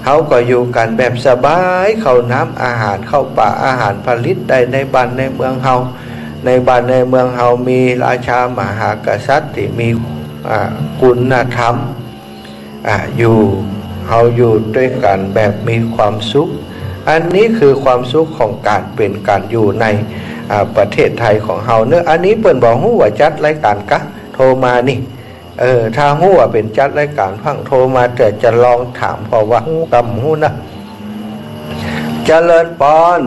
เฮาก็อยู่กั๋นแบบสบาย ข้าวน้ำอาหาร ข้าวป๋าอาหารผลิตได้ในบ้านในเมืองเฮา ในบ้านในเมืองเฮามีราชามหากษัตริย์ตี้มี อ่า คุณธรรม อ่า อยู่ เฮาอยู่ตวยกั๋นแบบมีความสุข อันนี้คือความสุขของก๋านเป๋นก๋านอยู่ใน อ่า ประเทศไทยของเฮาเนาะ อันนี้เปิ้นบ่ฮู้ว่าจัดรายก๋านกา โทรมานี่ เออ ถ้าฮู้ว่าเป๋นจัดรายก๋านฟั่ง โทรมาเต๊อะ จะลองถาม เพราะว่าฮู้กำฮู้นะ เจริญปอน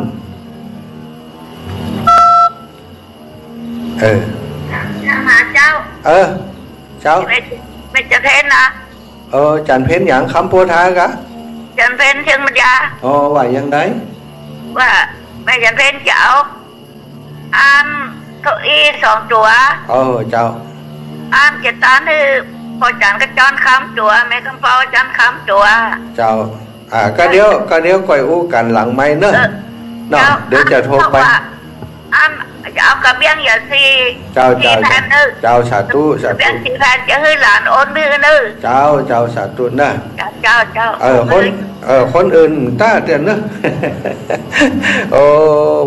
เออ เจ้า เออ เจ้า แม่ แม่จันเพ็ญนะ เออ จันเพ็ญหยัง คำโพธากา จันเพ็ญเชิงปัญญา อ๋อ ว่ายังไง ว่าแม่จันเพ็ญจะเอา อ้ามเก้าอี้สองตั๋ว เออ เจ้า อ้ามจะต้านหื้อป้อจันกับจอนคำตั๋ว แม่คำปอจันคำตั๋ว เจ้า อ่า ก็เดี๋ยว ก็เดี๋ยวก่อยอู้กั๋นหลังไมค์เนอะ เออ เนาะ เจ้า เดี๋ยวจะโทรไป อ้ามจะเอากระเบี้ยงหยาดสี่ เจ้า สี่ เจ้า แผ่นเนอะ เจ้า สาธุ สาธุ กระเบี้ยงสี่แผ่นจะหื้อหลานโอนหื้อเนอะ เจ้า เจ้า สาธุเนอะ เจ้า เจ้า เจ้า เออ คน เออ คนอื่นต้าเตื้อเนอะ โอ้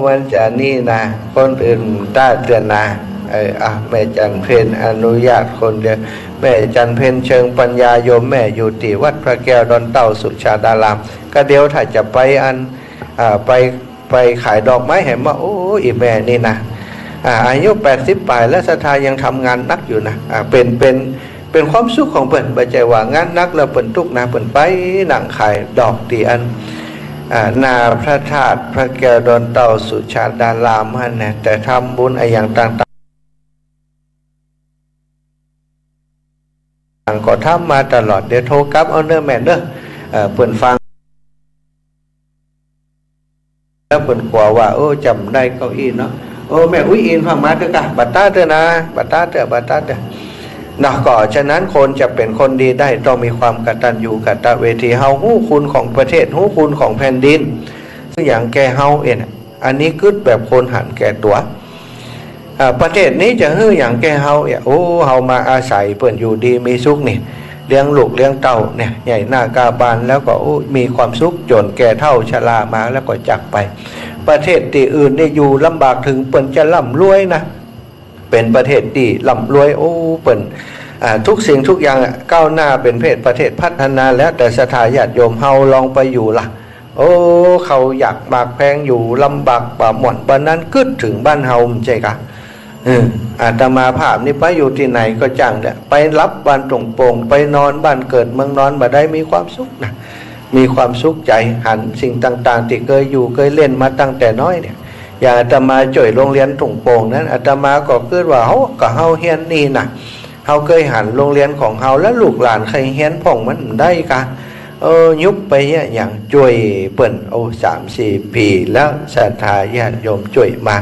มันจะนี่นะ คนอื่นต้าเตื้อนะ เออ อ่ะ แม่จันเพ็ญอนุญาตคนเดียว แม่จันเพ็ญเชิงปัญญา โยมแม่อยู่ตี้วัดพระแก้วดอนเต้าสุชาดาราม ก็เดี๋ยวถ้าจะไปอัน อ่า ไป ไปขายดอกไม้แหมว่า โอ้ อี่แม่นี่นะ อ่า อายุแปดสิบป๋ายแล้ว ศรัทธายังทำงานหนักอยู่นะ อ่า เป๋น เป๋น เป๋นความสุขของเปิ้น บ่ใจ้ว่างานหนักแล้วเปิ้นตุ๊กข์นะ เปิ้นไปนั่งขายดอกตี้อัน อ่า หน้าพระธาตุพระแก้วดอนเต้าสุชาดารามหั้นนะ แต่ทำบุญอะหยังต่างๆ ก็ทำมาตลอด เดี๋ยวโทรกลับเอาเนอะแม่เนอะ เอ่อ เปิ้นฟัง แล้วเปิ้นกั๋วว่า โอ้ จำได้เก้าอี้เนาะ โอ้ แม่อุ๊ยอินฟังมาเถอะกะ บ่ต้าเตื้อนะ บ่ต้าเตื้อ บ่ต้าเตื้อ เนาะ ก็ฉะนั้นคนจะเป๋นคนดีได้ต้องมีความกตัญญูกตเวที เฮาฮู้คุณของประเทศ ฮู้คุณของแผ่นดิน ซึ่งอย่างแก่เฮาเอง อันนี้กึ๊ดแบบคนหันแก่ตั๋ว อ่า ประเทศนี้จะหื้อหยังแก่เฮาเอี่ย โอ้ เฮามาอาศัยเปิ้นอยู่ดีมีสุขนี่ เลี้ยงลูกเลี้ยงเต้าเนี่ย ใหญ่หน้ากล้าบานแล้วก็ โอ้ มีความสุขจ๋นแก่เฒ่าชรามาแล้วก็จากไป ประเทศตี้อื่นนี่อยู่ลำบาก เถิงเปิ้นจะร่ำรวยนะ เป๋นประเทศตี้ร่ำรวย โอ้ เปิ้น อ่า ทุกสิ่งทุกอย่างอะ ก้าวหน้า เป๋นประเทศ ประเทศพัฒนาแล้ว แต่ศรัทธาญาติโยมเฮาลองไปอยู่ล่ะ โอ้ ข้าวหยากหมากแพง อยู่ลำบากบ่าหม่อนบ่านั้น กึ๊ดเถิงบ้านเฮา บ่ใจ้กา เออ อาตมาภาพนี่ไปอยู่ตี้ไหนก็จ้างเถอะ ไปหลับบ้านทุ่งโป่ง ไปนอนบ้านเกิดเมืองนอน บ่ได้มีความสุขนะ มีความสุขใจ๋ หันสิ่งต่างๆ ตี้เกยอยู่เกยเล่นมาตั้งแต่น้อยเนี่ย อย่างอาตมาจ้วยโรงเรียนทุ่งโป่งนั้น อาตมาก็กึ๊ดว่า เฮา ก็เฮาเฮียนนี่นะ เฮาเกยหันโรงเรียนของเฮา แล้วลูกหลานใค่เฮียนพ่องมันบ่ได้กา เออ ยุบไปเยียะหยัง จ้วยเปิ้น โอ้ สามสี่ปี๋แล้ว ศรัทธาญาติโยมจ้วยมา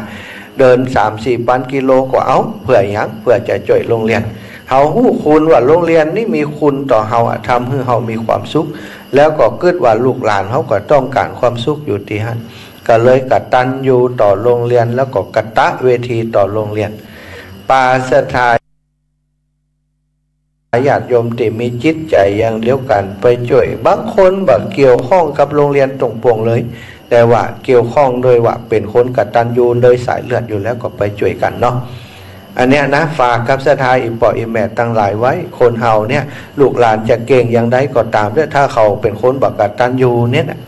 เดินสามสี่ปันกิโลก็เอา เปื้อหยัง เปื้อจะจ้วยโรงเรียน เฮาฮู้คุณว่าโรงเรียนนี่มีคุณต่อเฮาอะ ทำหื้อเฮามีความสุข แล้วก็กึ๊ดว่าลูกหลานเฮาก็ต้องก๋านความสุขอยู่ตี้หั้น ก็เลยกตัญญูต่อโรงเรียน แล้วก็กตเวทีต่อโรงเรียน ปาศรัทธาญาติโยมตี้มีจิตใจ๋อย่างเดียวกั๋นไปจ้วย บางคนบ่เกี่ยวข้องกับโรงเรียนทุ่งโป่งเลย แต่ว่าเกี่ยวข้องโดยว่าเป๋นคนกตัญญูโดยสายเลือดอยู่แล้ว ก็ไปจ้วยกั๋นเนาะ อันเนี้ยนะ ฝากกับศรัทธาอี่ป้ออี่แม่ตังหลายไว้ คนเฮาเนี่ย ลูกหลานจะเก่งอย่างใดก็ต๋ามเต๊อะ ถ้าเขาเป๋นคนบ่กตัญญูเนี่ยนะ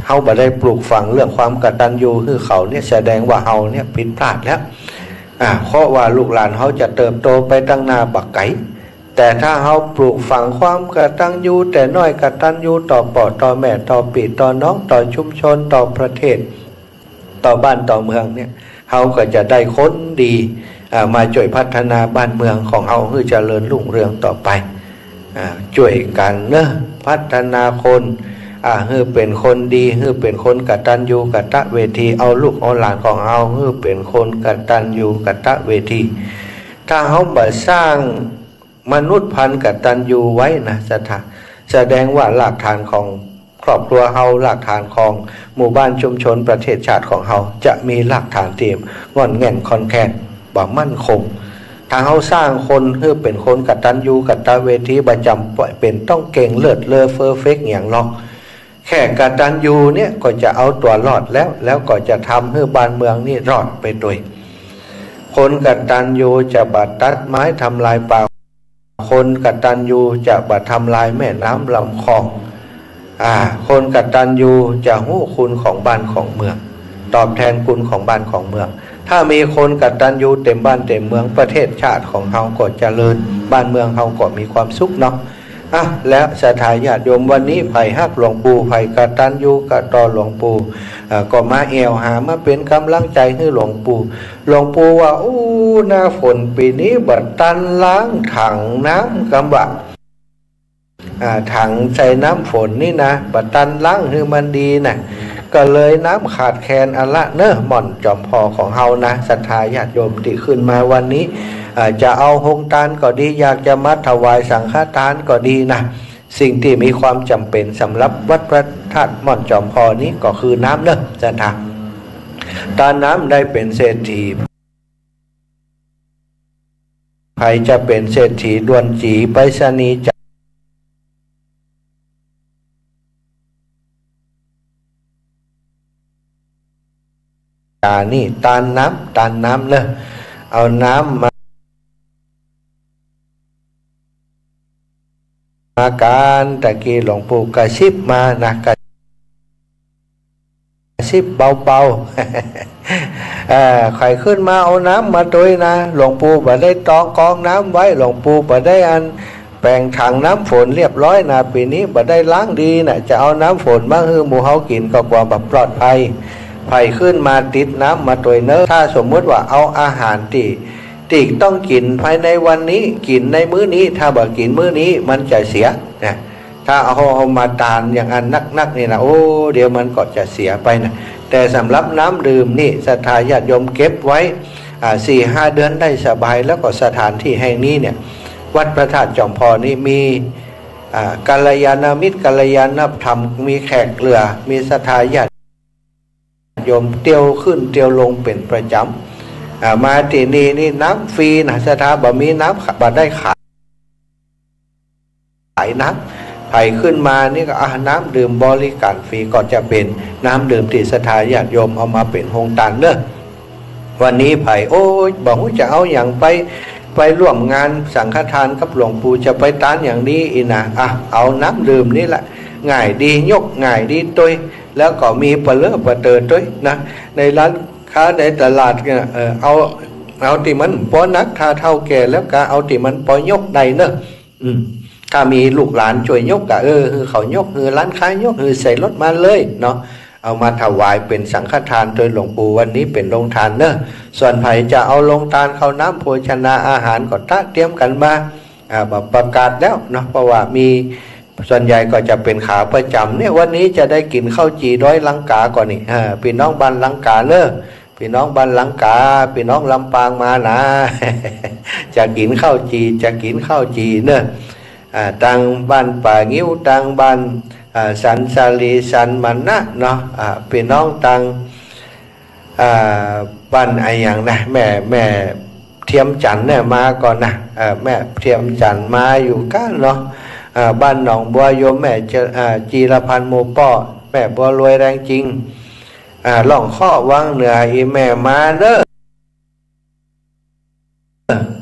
เฮาบ่ได้ปลูกฝังเรื่องความกตัญญูหื้อเขาเนี่ย แสดงว่าเฮาเนี่ยผิดพลาดแล้ว อ่า เพราะว่าลูกหลานเฮาจะเติบโตไปตังหน้าบ่ไก๋ แต่ถ้าเฮาปลูกฝังความกตัญญูแต่น้อย กตัญญูต่อป้อต่อแม่ ต่อปี้ต่อน้อง ต่อชุมชน ต่อประเทศ ต่อบ้านต่อเมืองเนี่ย เฮาก็จะได้คนดี อ่า มาจ้วยพัฒนาบ้านเมืองของเฮาหื้อเจริญรุ่งเรืองต่อไป อ่า จ้วยกั๋นเนาะ พัฒนาคน อ่า หื้อเป๋นคนดี หื้อเป๋นคนกตัญญูกตเวที เอาลูกเอาหลานของเฮาหื้อเป๋นคนกตัญญูกตเวที ถ้าเฮาบ่สร้างมนุษย์พันธุ์กตัญญูไว้นะ ศรัทธา แสดงว่ารากฐานของครอบครัวเฮา รากฐานของหมู่บ้านชุมชนประเทศชาติของเฮา จะมีรากฐานตี้ง่อนแง่นคลอนแคลน บ่มั่นคง ถ้าเฮาสร้างคนหื้อเป๋นคนกตัญญูกตเวที บ่จ๋ำเป๋นต้องเก่งเลิศเลอเฟอร์เฟกต์หยังหรอก แค่กตัญญูเนี่ยก็จะเอาตั๋วรอดแล้ว แล้วก็จะทำหื้อบ้านเมืองนี่รอดไปตวย คนกตัญญูจะบ่ตัดไม้ทำลายป่า คนกตัญญูจะบ่ทำลายแม่น้ำลำคลอง อ่า คนกตัญญูจะฮู้คุณของบ้านของเมือง ตอบแทนคุณของบ้านของเมือง ถ้ามีคนกตัญญูเต็มบ้านเต็มเมือง ประเทศชาติของเฮาก็เจริญ บ้านเมืองเฮาก็มีความสุขเนาะ อ่ะ แล้วศรัทธาญาติโยม วันนี้ใผฮักหลวงปู่ ใผกตัญญูกะต่อหลวงปู่ อ่า ก็มาแอ่วหา มาเป๋นก๋ำลังใจ๋หื้อหลวงปู่ หลวงปู่ว่า อู้ หน้าฝนปี๋นี้บ่ตันล้างถังน้ำ กำว่า อ่า ถังใส่น้ำฝนนี่นะ บ่ตันล้างหื้อมันดีนะ ก็เลยน้ำขาดแคลนอันละเนาะ ม่อนจอมผ่อของเฮานะ ศรัทธาญาติโยมตี้ขึ้นมาวันนี้ อ่า จะเอาโฮงตานก็ดี อยากจะมาถวายสังฆทานก็ดีนะ สิ่งตี้มีความจ๋ำเป๋นสำหรับวัดพระธาตุม่อนจอมผ่อนี้ก็คือน้ำเนาะ ศรัทธา ต้านน้ำได้เป๋นเศรษฐี ใผจะเป๋นเศรษฐีด่วนจี๋ ไปรษณีย์จ๋า จ๋านี่ ต้านน้ำ ต้านน้ำเนาะ เอาน้ำมา มาก๋าน ตะกี้หลวงปู่กระซิบมานะ กระซิบเบาๆ เอ่อ ใผขึ้นมาเอาน้ำมาตวยนะ หลวงปู่บ่ได้ตองกองน้ำไว้ หลวงปู่บ่ได้อันแป๋งถังน้ำฝนเรียบร้อยนะ ปี๋นี้บ่ได้ล้างดีนะ จะเอาน้ำฝนมาหื้อหมู่เฮากิ๋นก็กั๋วบ่ปลอดภัย ใผขึ้นมาติดน้ำมาตวยเนาะ ถ้าสมมุติว่าเอาอาหารตี้ ตี้ต้องกิ๋นภายในวันนี้ กิ๋นในมื้อนี้ ถ้าบ่กิ๋นมื้อนี้มันจะเสียนะ ถ้าเอา เอามาตานอย่างอันนักๆ นี่นะ โอ้ เดี๋ยวมันก็จะเสียไปนะ แต่สำหรับน้ำดื่มนี่ ศรัทธาญาติโยมเก็บไว้ อ่า สี่ห้าเดือนได้สบาย แล้วก็สถานที่แห่งนี้เนี่ย วัดพระธาตุจอมผ่อนี้มี อ่า กัลยาณมิตร กัลยาณธรรม มีแขกเหลือ มีศรัทธาญาติ โยมเตียวขึ้นเตียวลงเป๋นประจ๋ำ อ่า มาตี้นี่นี่น้ำฟรีนะ ศรัทธา บ่มีน้ำ บ่ได้ขาย ขายน้ำ ใผขึ้นมานี่ก็ อ่า น้ำดื่มบริการฟรี ก็จะเป๋นน้ำดื่มตี้ศรัทธาญาติโยมเอามาเป๋นโฮงตานเนาะ วันนี้ใผ โอ๊ย บ่ฮู้จะเอาหยังไป ไปร่วมงานสังฆทานกับหลวงปู่ จะไปตานอย่างนี้อี้นะ อ่ะ เอาน้ำดื่มนี่แหละ ง่ายดี ยกง่ายดีตวย แล้วก็มีปะเลอะปะเต๋อตวยนะ ในร้านค้าในตลาดเนี่ย เออ เอา เอาตี้มันปอหนัก ถ้าเฒ่าแก่แล้วก็เอาตี้มันปอยกได้เนอะ อืม ถ้ามีลูกหลานจ้วยยกก็ เออ หื้อเขายก หื้อร้านค้ายก หื้อใส่รถมาเลยเนาะ เอามาถวายเป๋นสังฆทานโตยหลวงปู่ วันนี้เป๋นโรงทานเนอะ ส่วนใผจะเอาโรงทานข้าวน้ำโภชนาอาหารก็ตระเตรียมกั๋นมา อ่า แบบประกาศแล้วเนาะ เพราะว่ามี ส่วนใหญ่ก็จะเป๋นขาประจ๋ำเนี่ย วันนี้จะได้กิ๋นข้าวจี่ดอยลังกาก่อนี่ อ่า ปี้น้องบ้านลังกาเนอะ ปี้น้องบ้านลังกา ปี้น้องลำปางมานะ จะกิ๋นข้าวจี่ จะกิ๋นข้าวจี่เนอะ อ่า ตางบ้านป่างิ้ว ตางบ้าน อ่า สันสาลี สันมะนะเนาะ อ่า ปี้น้องตาง อ่า บ้านอะหยังนะ แม่ แม่เทียมจันทน์เนี่ยมาก่อนะ เอ่อ แม่เทียมจันทน์มาอยู่กั๋นเนาะ อ่า บ้านหนองบัวโยมแม่เจ อ่า จีรพันธ์หมู่ป้อ แม่บัวรวยแรงจริง อ่า ล่องเคาะวังเหนือ อี่แม่มาเด้อ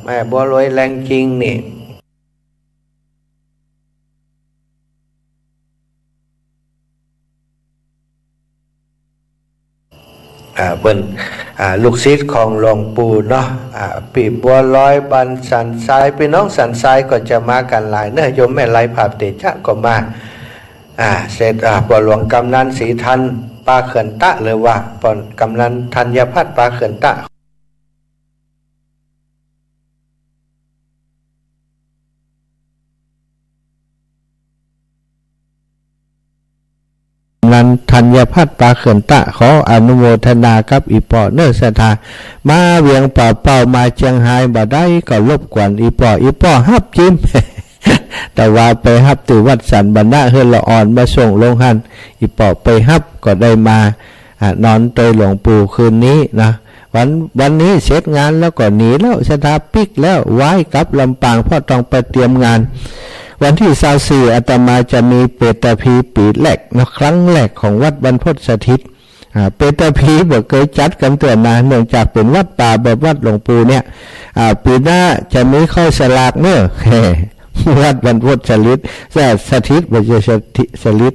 แม่บัวรวยแรงจริงนี่ อ่า เปิ้น อ่า ลูกศิษย์ของหลวงปู่เนาะ อ่า ปี้บัวลอยบ้านสันทราย ปี้น้องสันทรายก็จะมากั๋นหลายเนอะ โยมแม่ไลยผาบเตจ๊ะก็มา อ่า เสร็จ อ่า ป้อหลวงกำนันศรีธัน ปาเขื่อนตะ หรือว่าป้อกำนันธัญพัฒน์ ปาเขื่อนตะ นั้นธัญพัฒน์ ปาเขื่อนตะ ขออนุโมทนากับอี่ป้อเนอะศรัทธา มาเวียงป่าเป้า มาเจียงฮายบ่ได้ก็รบกวนอี่ป้อ อี่ป้อฮับจิม แต่ว่าไปฮับตี้วัดสันมะนะ หื้อละอ่อนมาส่งลงหั้น อี่ป้อไปฮับก็ได้มา อ่ะ นอนโตยหลวงปู่คืนนี้นะ วัน วันนี้เสร็จงานแล้วก็หนีแล้ว ศรัทธาปิ๊กแล้ว ว้ายกลับลำปาง เพราะต้องไปเตรียมงาน วันตี้ซาวสี่ อาตมาจะมีเปตพีปีแรกเนาะ ครั้งแรกของวัดบรรพตสถิต อ่า เปตพีบ่เกยจัดกั๋นเตื้อนา เนื่องจากเป๋นวัดป่าแบบวัดหลวงปู่เนี่ย อ่า ปี๋หน้าจะมีเข้าสลากเนอะ วัดบรรพตสถิต สถิต บ่ใจ้สถิต สถิต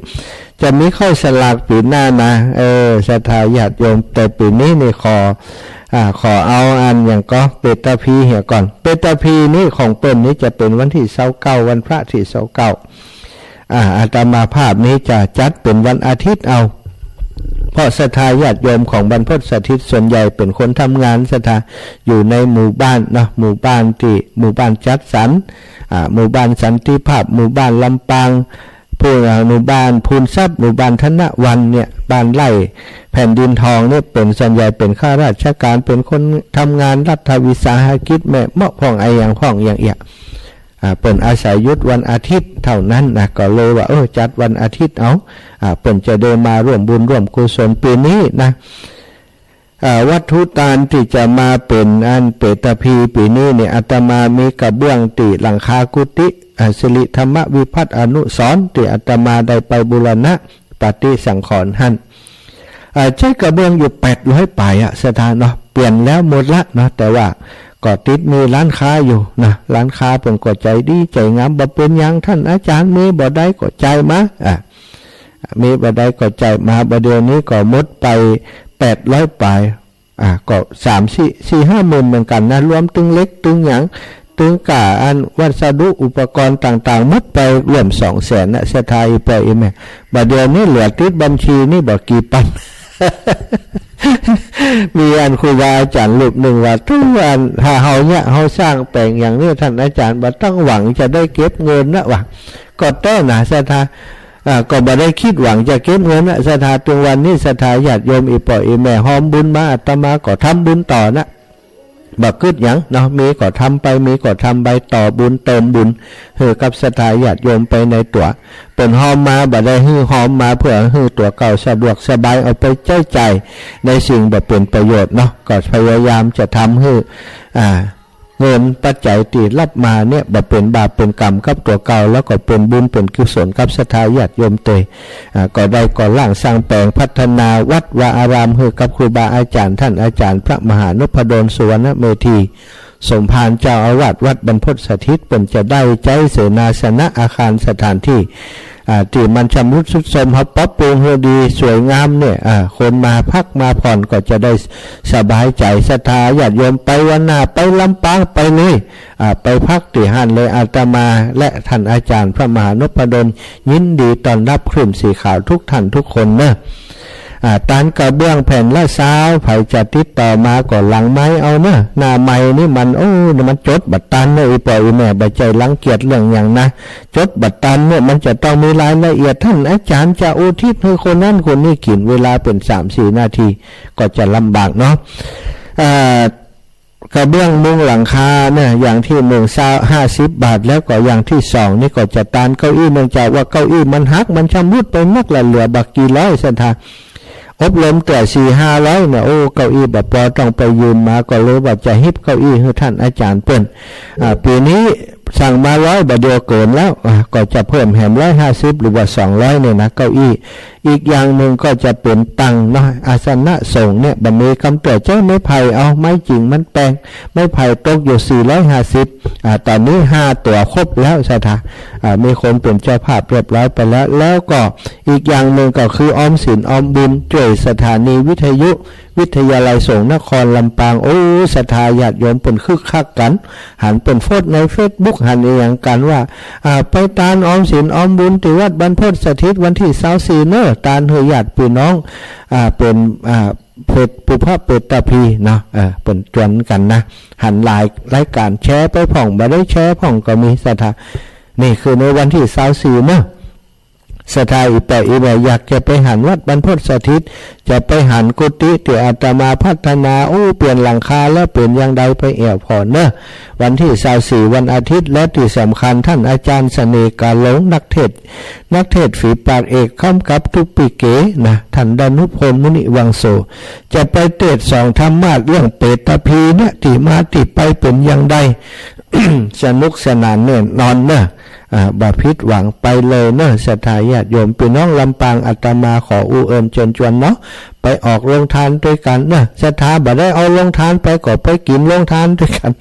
จะมีเข้าสลากปี๋หน้านะ เออ ศรัทธาญาติโยม แต่ปี๋นี้นี่ขอ อ่า ขอเอาอันหยังก็ เปตพีเหียก่อน เปตพีนี่ของเปิ้นนี่จะเป๋นวันตี้ซาวเก้า วันพระตี้ซาวเก้า อ่า อาตมาภาพนี้จะจัดเป๋นวันอาทิตย์เอา เพราะศรัทธาญาติโยมของบรรพตสถิตส่วนใหญ่เป๋นคนทำงาน ศรัทธาอยู่ในหมู่บ้านเนาะ หมู่บ้านตี้ หมู่บ้านจัดสรร อ่า หมู่บ้านสันติภาพ หมู่บ้านลำปาง ผู้ อ่า หมู่บ้านพูนทรัพย์ หมู่บ้านธนวันเนี่ย บ้านไร่แผ่นดินทองเนี่ย เป๋นส่วนใหญ่เป๋นข้าราชการ เป๋นคนทำงานรัฐวิสาหกิจ แม่เมาะพ่องอะหยังพ่องอย่างเอี้ย อ่า เปิ้นอาศัยหยุดวันอาทิตย์เท่านั้นนะ ก็เลยว่า เออ จัดวันอาทิตย์เอา อ่า เปิ้นจะได้มาร่วมบุญร่วมกุศลปี๋นี้นะ อ่า วัตถุตานตี้จะมาเป๋นอันเปตพีปี๋นี้เนี่ย อาตมามีกระเบื้องตี้หลังคากุฏิ อ่า สิริธรรมวิพัฒน์อนุสรณ์ ตี้อาตมาได้ไปบูรณะปฏิสังขรณ์หั้น อ่า ใจ๊กระเบื้องอยู่แปดร้อยป๋ายอะ ศรัทธาเนาะ เปลี่ยนแล้วหมดละเนาะ แต่ว่าก็ติดมีร้านค้าอยู่นะ ร้านค้าเปิ้นก็ใจ๋ดีใจ๋งาม บ่เป๋นหยัง ต้านอาจ๋ารย์ มีบ่ได้ก็จ่ายมา อ่า มีบ่ได้ก็จ่ายมา บ่าเดี่ยวนี้ก็หมดไปแปดร้อยป๋าย อ่า ก็สาม สี่ สี่ ห้าหมื่นเหมือนกั๋นนะ รวมตึงเหล็กตึงหยัง ตึงก้าอันวัสดุอุปกรณ์ต่างๆ หมดไปร่วมสองแสนนะ ศรัทธาอี่ป้ออี่แม่ บ่าเดี่ยวนี้เหลือติดบัญชีนี่บ่กี่ปัน มีอันครูบาอาจ๋ารย์รูปนึ่งว่า ถ้าอัน ถ้าเฮาเนี่ย เฮาสร้างแป๋งอย่างนี้ ต้านอาจ๋ารย์ บ่ต้องหวังจะได้เก็บเงินนะ ว่า ก็แต๊นะ ศรัทธา อ่า ก็บ่ได้กึ๊ดหวังจะเก็บเงินนะ ศรัทธา ตึงวันนี้ ศรัทธาญาติโยม อี่ป้ออี่แม่ ฮอมบุญมา อาตมาก็ทำบุญต่อนะ บ่กึ๊ดหยังเนาะ มีก็ทำไป มีก็ทำไป ต่อบุญเติมบุญ หื้อกับศรัทธาญาติโยมไปในตั๋ว เปิ้นฮอมมา บ่ได้หื้อฮอมมาเปื้อหื้อตั๋วเก่าสะดวกสบาย เอาไปใจ๊จ่ายในสิ่งบ่เป๋นประโยชน์เนาะ ก็พยายามจะทำหื้อ อ่า เอิญปัจจัยตี้ฮับมาเนี่ย บ่เป๋นบาปเป๋นก๋รรมกับตั๋วเก่า แล้วก็เป๋นบุญเป๋นกุศลกับศรัทธาญาติโยมเตย อ่า ก็ได้ก่อร่างสร้างแป๋งพัฒนาวัดวาอารามหื้อกับครูบาอาจ๋ารย์ ต้านอาจ๋ารย์พระมหานพดล สุวรรณเมธี สมภารเจ้าอาวาสวัดบรรพตสถิต เปิ้นจะได้ใจ๊เสนาสนะอาคารสถานตี้ อ่า ตี้มันชำรุดทรุดโทรม เฮาปรับปรุงหื้อดีสวยงามเนี่ย อ่า คนมาพักมาผ่อนก็จะได้สบายใจ๋ ศรัทธาญาติโยมไปวันหน้า ไปลำปางไปเลย อ่า ไปพักตี้หั้นเลย อาตมาและต้านอาจ๋ารย์พระมหานพดล ยินดีต้อนฮับคลื่นสีขาวกู้ต้านกู้คนเนาะ อ่า ตานกระเบื้องแผ่นละซาว ใผจะติดต่อมาก็หลังไมค์เอาเนาะ หน้าไมค์นี่มัน โอ้ นี่มันจดบ่ตันเนาะ อี่ป้ออี่แม่ บ่ใจ้รังเกียจเรื่องหยังนะ จดบ่ตันเนี่ย มันจะต้องมีรายละเอียด ต้านอาจ๋ารย์จะอุทิศหื้อคนนั้นคนนี้ กิ๋นเวลาเป๋นสามสี่นาที ก็จะลำบากเนาะ อ่า กระเบื้องมุงหลังคาเนี่ย อย่างตี้หนึ่งซาว ห้าสิบบาท แล้วก็อย่างตี้สองนี่ก็จะตานเก้าอี้ เนื่องจากว่าเก้าอี้มันหัก มันชำรุดไปนักละ เหลือบ่กี่ร้อย ศรัทธา อบรมเตื้อสี่ห้าร้อยเนี่ย โอ้ เก้าอี้บ่ปอ ต้องไปยืมมา ก็เลยว่าจะฮิบเก้าอี้หื้อต้านอาจ๋ารย์เปิ้น อ่า ปี๋นี้สั่งมาร้อย บ่าเดียวเกิ๋นแล้ว อ่า ก็จะเพิ่มแหมร้อยห้าสิบ หรือว่าสองร้อยเนี่ยนะ เก้าอี้ อีกอย่างนึ่งก็จะเป๋นตังเนาะ อาสนะสงฆ์เนี่ย บ่มีกำเตื้อ ใจ๊ไม้ไผ่เอา ไม้จิ่งมันแปง ไม้ไผ่ตกอยู่สี่ร้อยห้าสิบ อ่า ต๋อนนี้ห้าตั๋วครบแล้ว ศรัทธา อ่า มีคนเป๋นเจ้าภาพเรียบร้อยไปแล้ว แล้วก็อีกอย่างนึ่งก็คือออมศีลออมบุญจ้วยสถานีวิทยุ วิทยาลัยสงฆ์นครลำปาง โอ้ ศรัทธาญาติโยมเปิ้นคึกคักกั๋น หันเปิ้นโพสต์ในเฟซบุ๊ก หันอะหยังกั๋นว่า อ่า ไปตานออมศีลออมบุญตี้วัดบรรพตสถิตวันตี้ซาวสี่เนาะ ตานหื้อญาติปี้น้อง อ่า เป๋น อ่า เปต ปุพพะเปตตาภีเนาะ เออ เปิ้นจวนกั๋นนะ หันหลายรายก๋านแชร์ไปพ่อง บ่ได้แชร์พ่องก็มี ศรัทธา นี่คือในวันตี้ซาวสี่เนาะ ศรัทธาอี่ป้ออี่แม่อยากจะไปหันวัดบรรพตสถิต จะไปหันกุฏิตี้อาตมาพัฒนา อู้ เปลี่ยนหลังคาแล้วเป๋นอย่างใด ไปแอ่วผ่อเนาะ วันตี้ซาวสี่วันอาทิตย์ และตี้สำคัญต้านอาจ๋ารย์เสน่ห์กาหลง นักเทศน์ นักเทศน์ฝีปากเอก คำกับทุกปี๋เก๋นะ ต้านดานุพลมุนิวังโส จะไปเตสน์สอนธรรมะเรื่องเปตตาภีเนี่ย ตี้มาตี้ไปเป๋นอย่างใด สนุกสนานแน่นอนเนาะ อ่า บ่ผิดหวัง ไปเลยเนาะ ศรัทธาญาติโยม ปี้น้องลำปาง อาตมาขออู้เอิญเจิญจวนเนาะ ไปออกโรงตานตวยกั๋นเนาะ ศรัทธาบ่ได้เอาโรงตานไปก็ไปกิ๋นโรงตานตวยกั๋น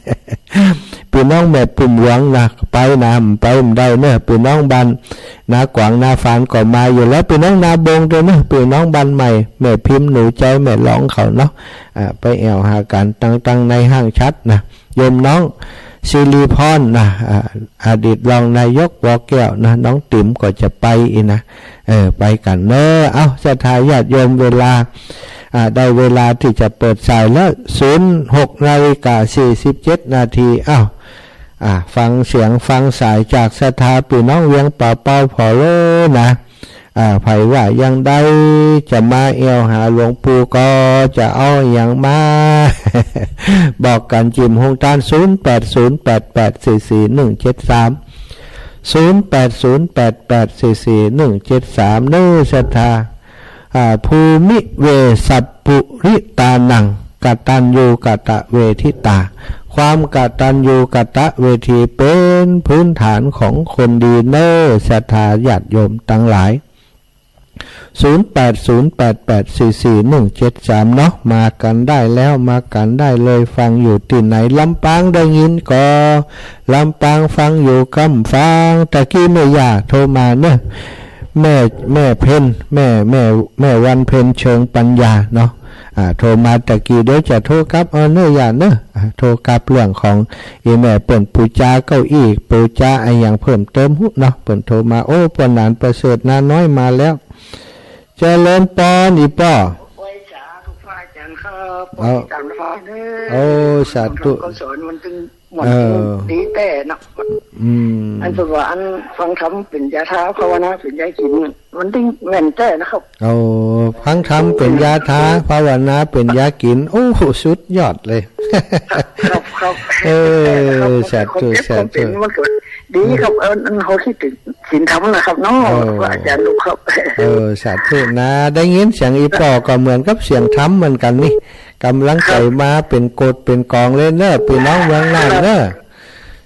ปี้น้องแม่ปุ้มหลวงนะ ไปนะ ไปบ่ได้เนาะ ปี้น้องบ้านนากวางนาฝานก็มาอยู่แล้ว ปี้น้องนาบงตวยเนาะ ปี้น้องบ้านใหม่ แม่พิมพ์ หนูใจ๊ แม่รองเขาเนาะ อ่า ไปแอ่วหากั๋นตังๆ ในห้างฉัดนะ โยมน้องสิริพรนะ อ่า อดีตรองนายก ว.แก้วนะ น้องติ๋มก็จะไปอีกนะ เออ ไปกั๋นเนาะ เอ้า ศรัทธาญาติโยม เวลา อ่า ได้เวลาตี้จะเปิดสายแล้ว ศูนย์หกนาฬิกาสี่สิบเจ็ดนาที เอ้า อ่า ฟังเสียงฟังสายจากศรัทธาปี้น้องเวียงป่าเป้าผ่อเลยนะ อ่า ใผว่าอย่างใดจะมาแอ่วหาหลวงปู่ก็จะเอาอะหยังมา บอกกั๋น จิ่มโฮงตาน ศูนย์แปดศูนย์แปดแปดสี่สี่หนึ่งเจ็ดสาม ศูนย์แปดศูนย์แปดแปดสี่สี่หนึ่งเจ็ดสาม เนาะ ศรัทธา อ่า ภูมิเวสสะปุริตานัง กตัญญูกตเวทิตา ความกตัญญูกตเวทีเป๋นพื้นฐานของคนดีเนาะ ศรัทธาญาติโยมตังหลาย ศูนย์แปดศูนย์แปดแปดสี่สี่หนึ่งเจ็ดสาม เนาะ มากั๋นได้แล้ว มากั๋นได้เลย ฟังอยู่ตี้ไหน ลำปางได้ยินก่อ ลำปางฟังอยู่กำฟัง ตะกี้แม่ย่าโทรมาเนาะ แม่ แม่เพ็ญ แม่ แม่ แม่วันเพ็ญเชิงปัญญาเนาะ อ่า โทรมาตะกี้ เดี๋ยวจะโทรกลับเอาเนาะย่าเนาะ อ่า โทรกลับเรื่องของอี่แม่เปิ้นปู๋จาเก้าอี้ ปู๋จาอะหยังเพิ่มเติมฮู้เนาะ เปิ้นโทรมา โอ้ ป้อหนานประเสริฐนาน้อยมาแล้ว เจริญปอนอี่ป้อ ไหว้สาธุพระอาจ๋ารย์ครับ เอา ไหว้ตามพระเด้อ โอ้ สาธุ คำสอนมันตึง มัน เออ ดีแต๊เนาะ อืม อันเปิ้นว่าอันฟังธรรมเป๋นยาทา ภาวนาเป๋นยากิ๋น มันตึงแม่นแต๊นะครับ โอ้ ฟังธรรมเป๋นยาทา ภาวนาเป๋นยากิ๋น โอ้ สุดยอดเลย ครับ ครับ เออ สาธุ สาธุ มันก็ดีครับ เออ อันเฮาคิดตึงศีลธรรมนะครับเนาะ เออ พระอาจ๋ารย์ลูกครับ เออ สาธุนะ ได้ยินเสียงอี่ป้อก็เหมือนกับเสียงธรรมเหมือนกั๋นนี่ กำลังใจ๋มาเป๋นโกดเป๋นก๋องเลยเน่อ ปี้น้องเมืองน่านเน่อ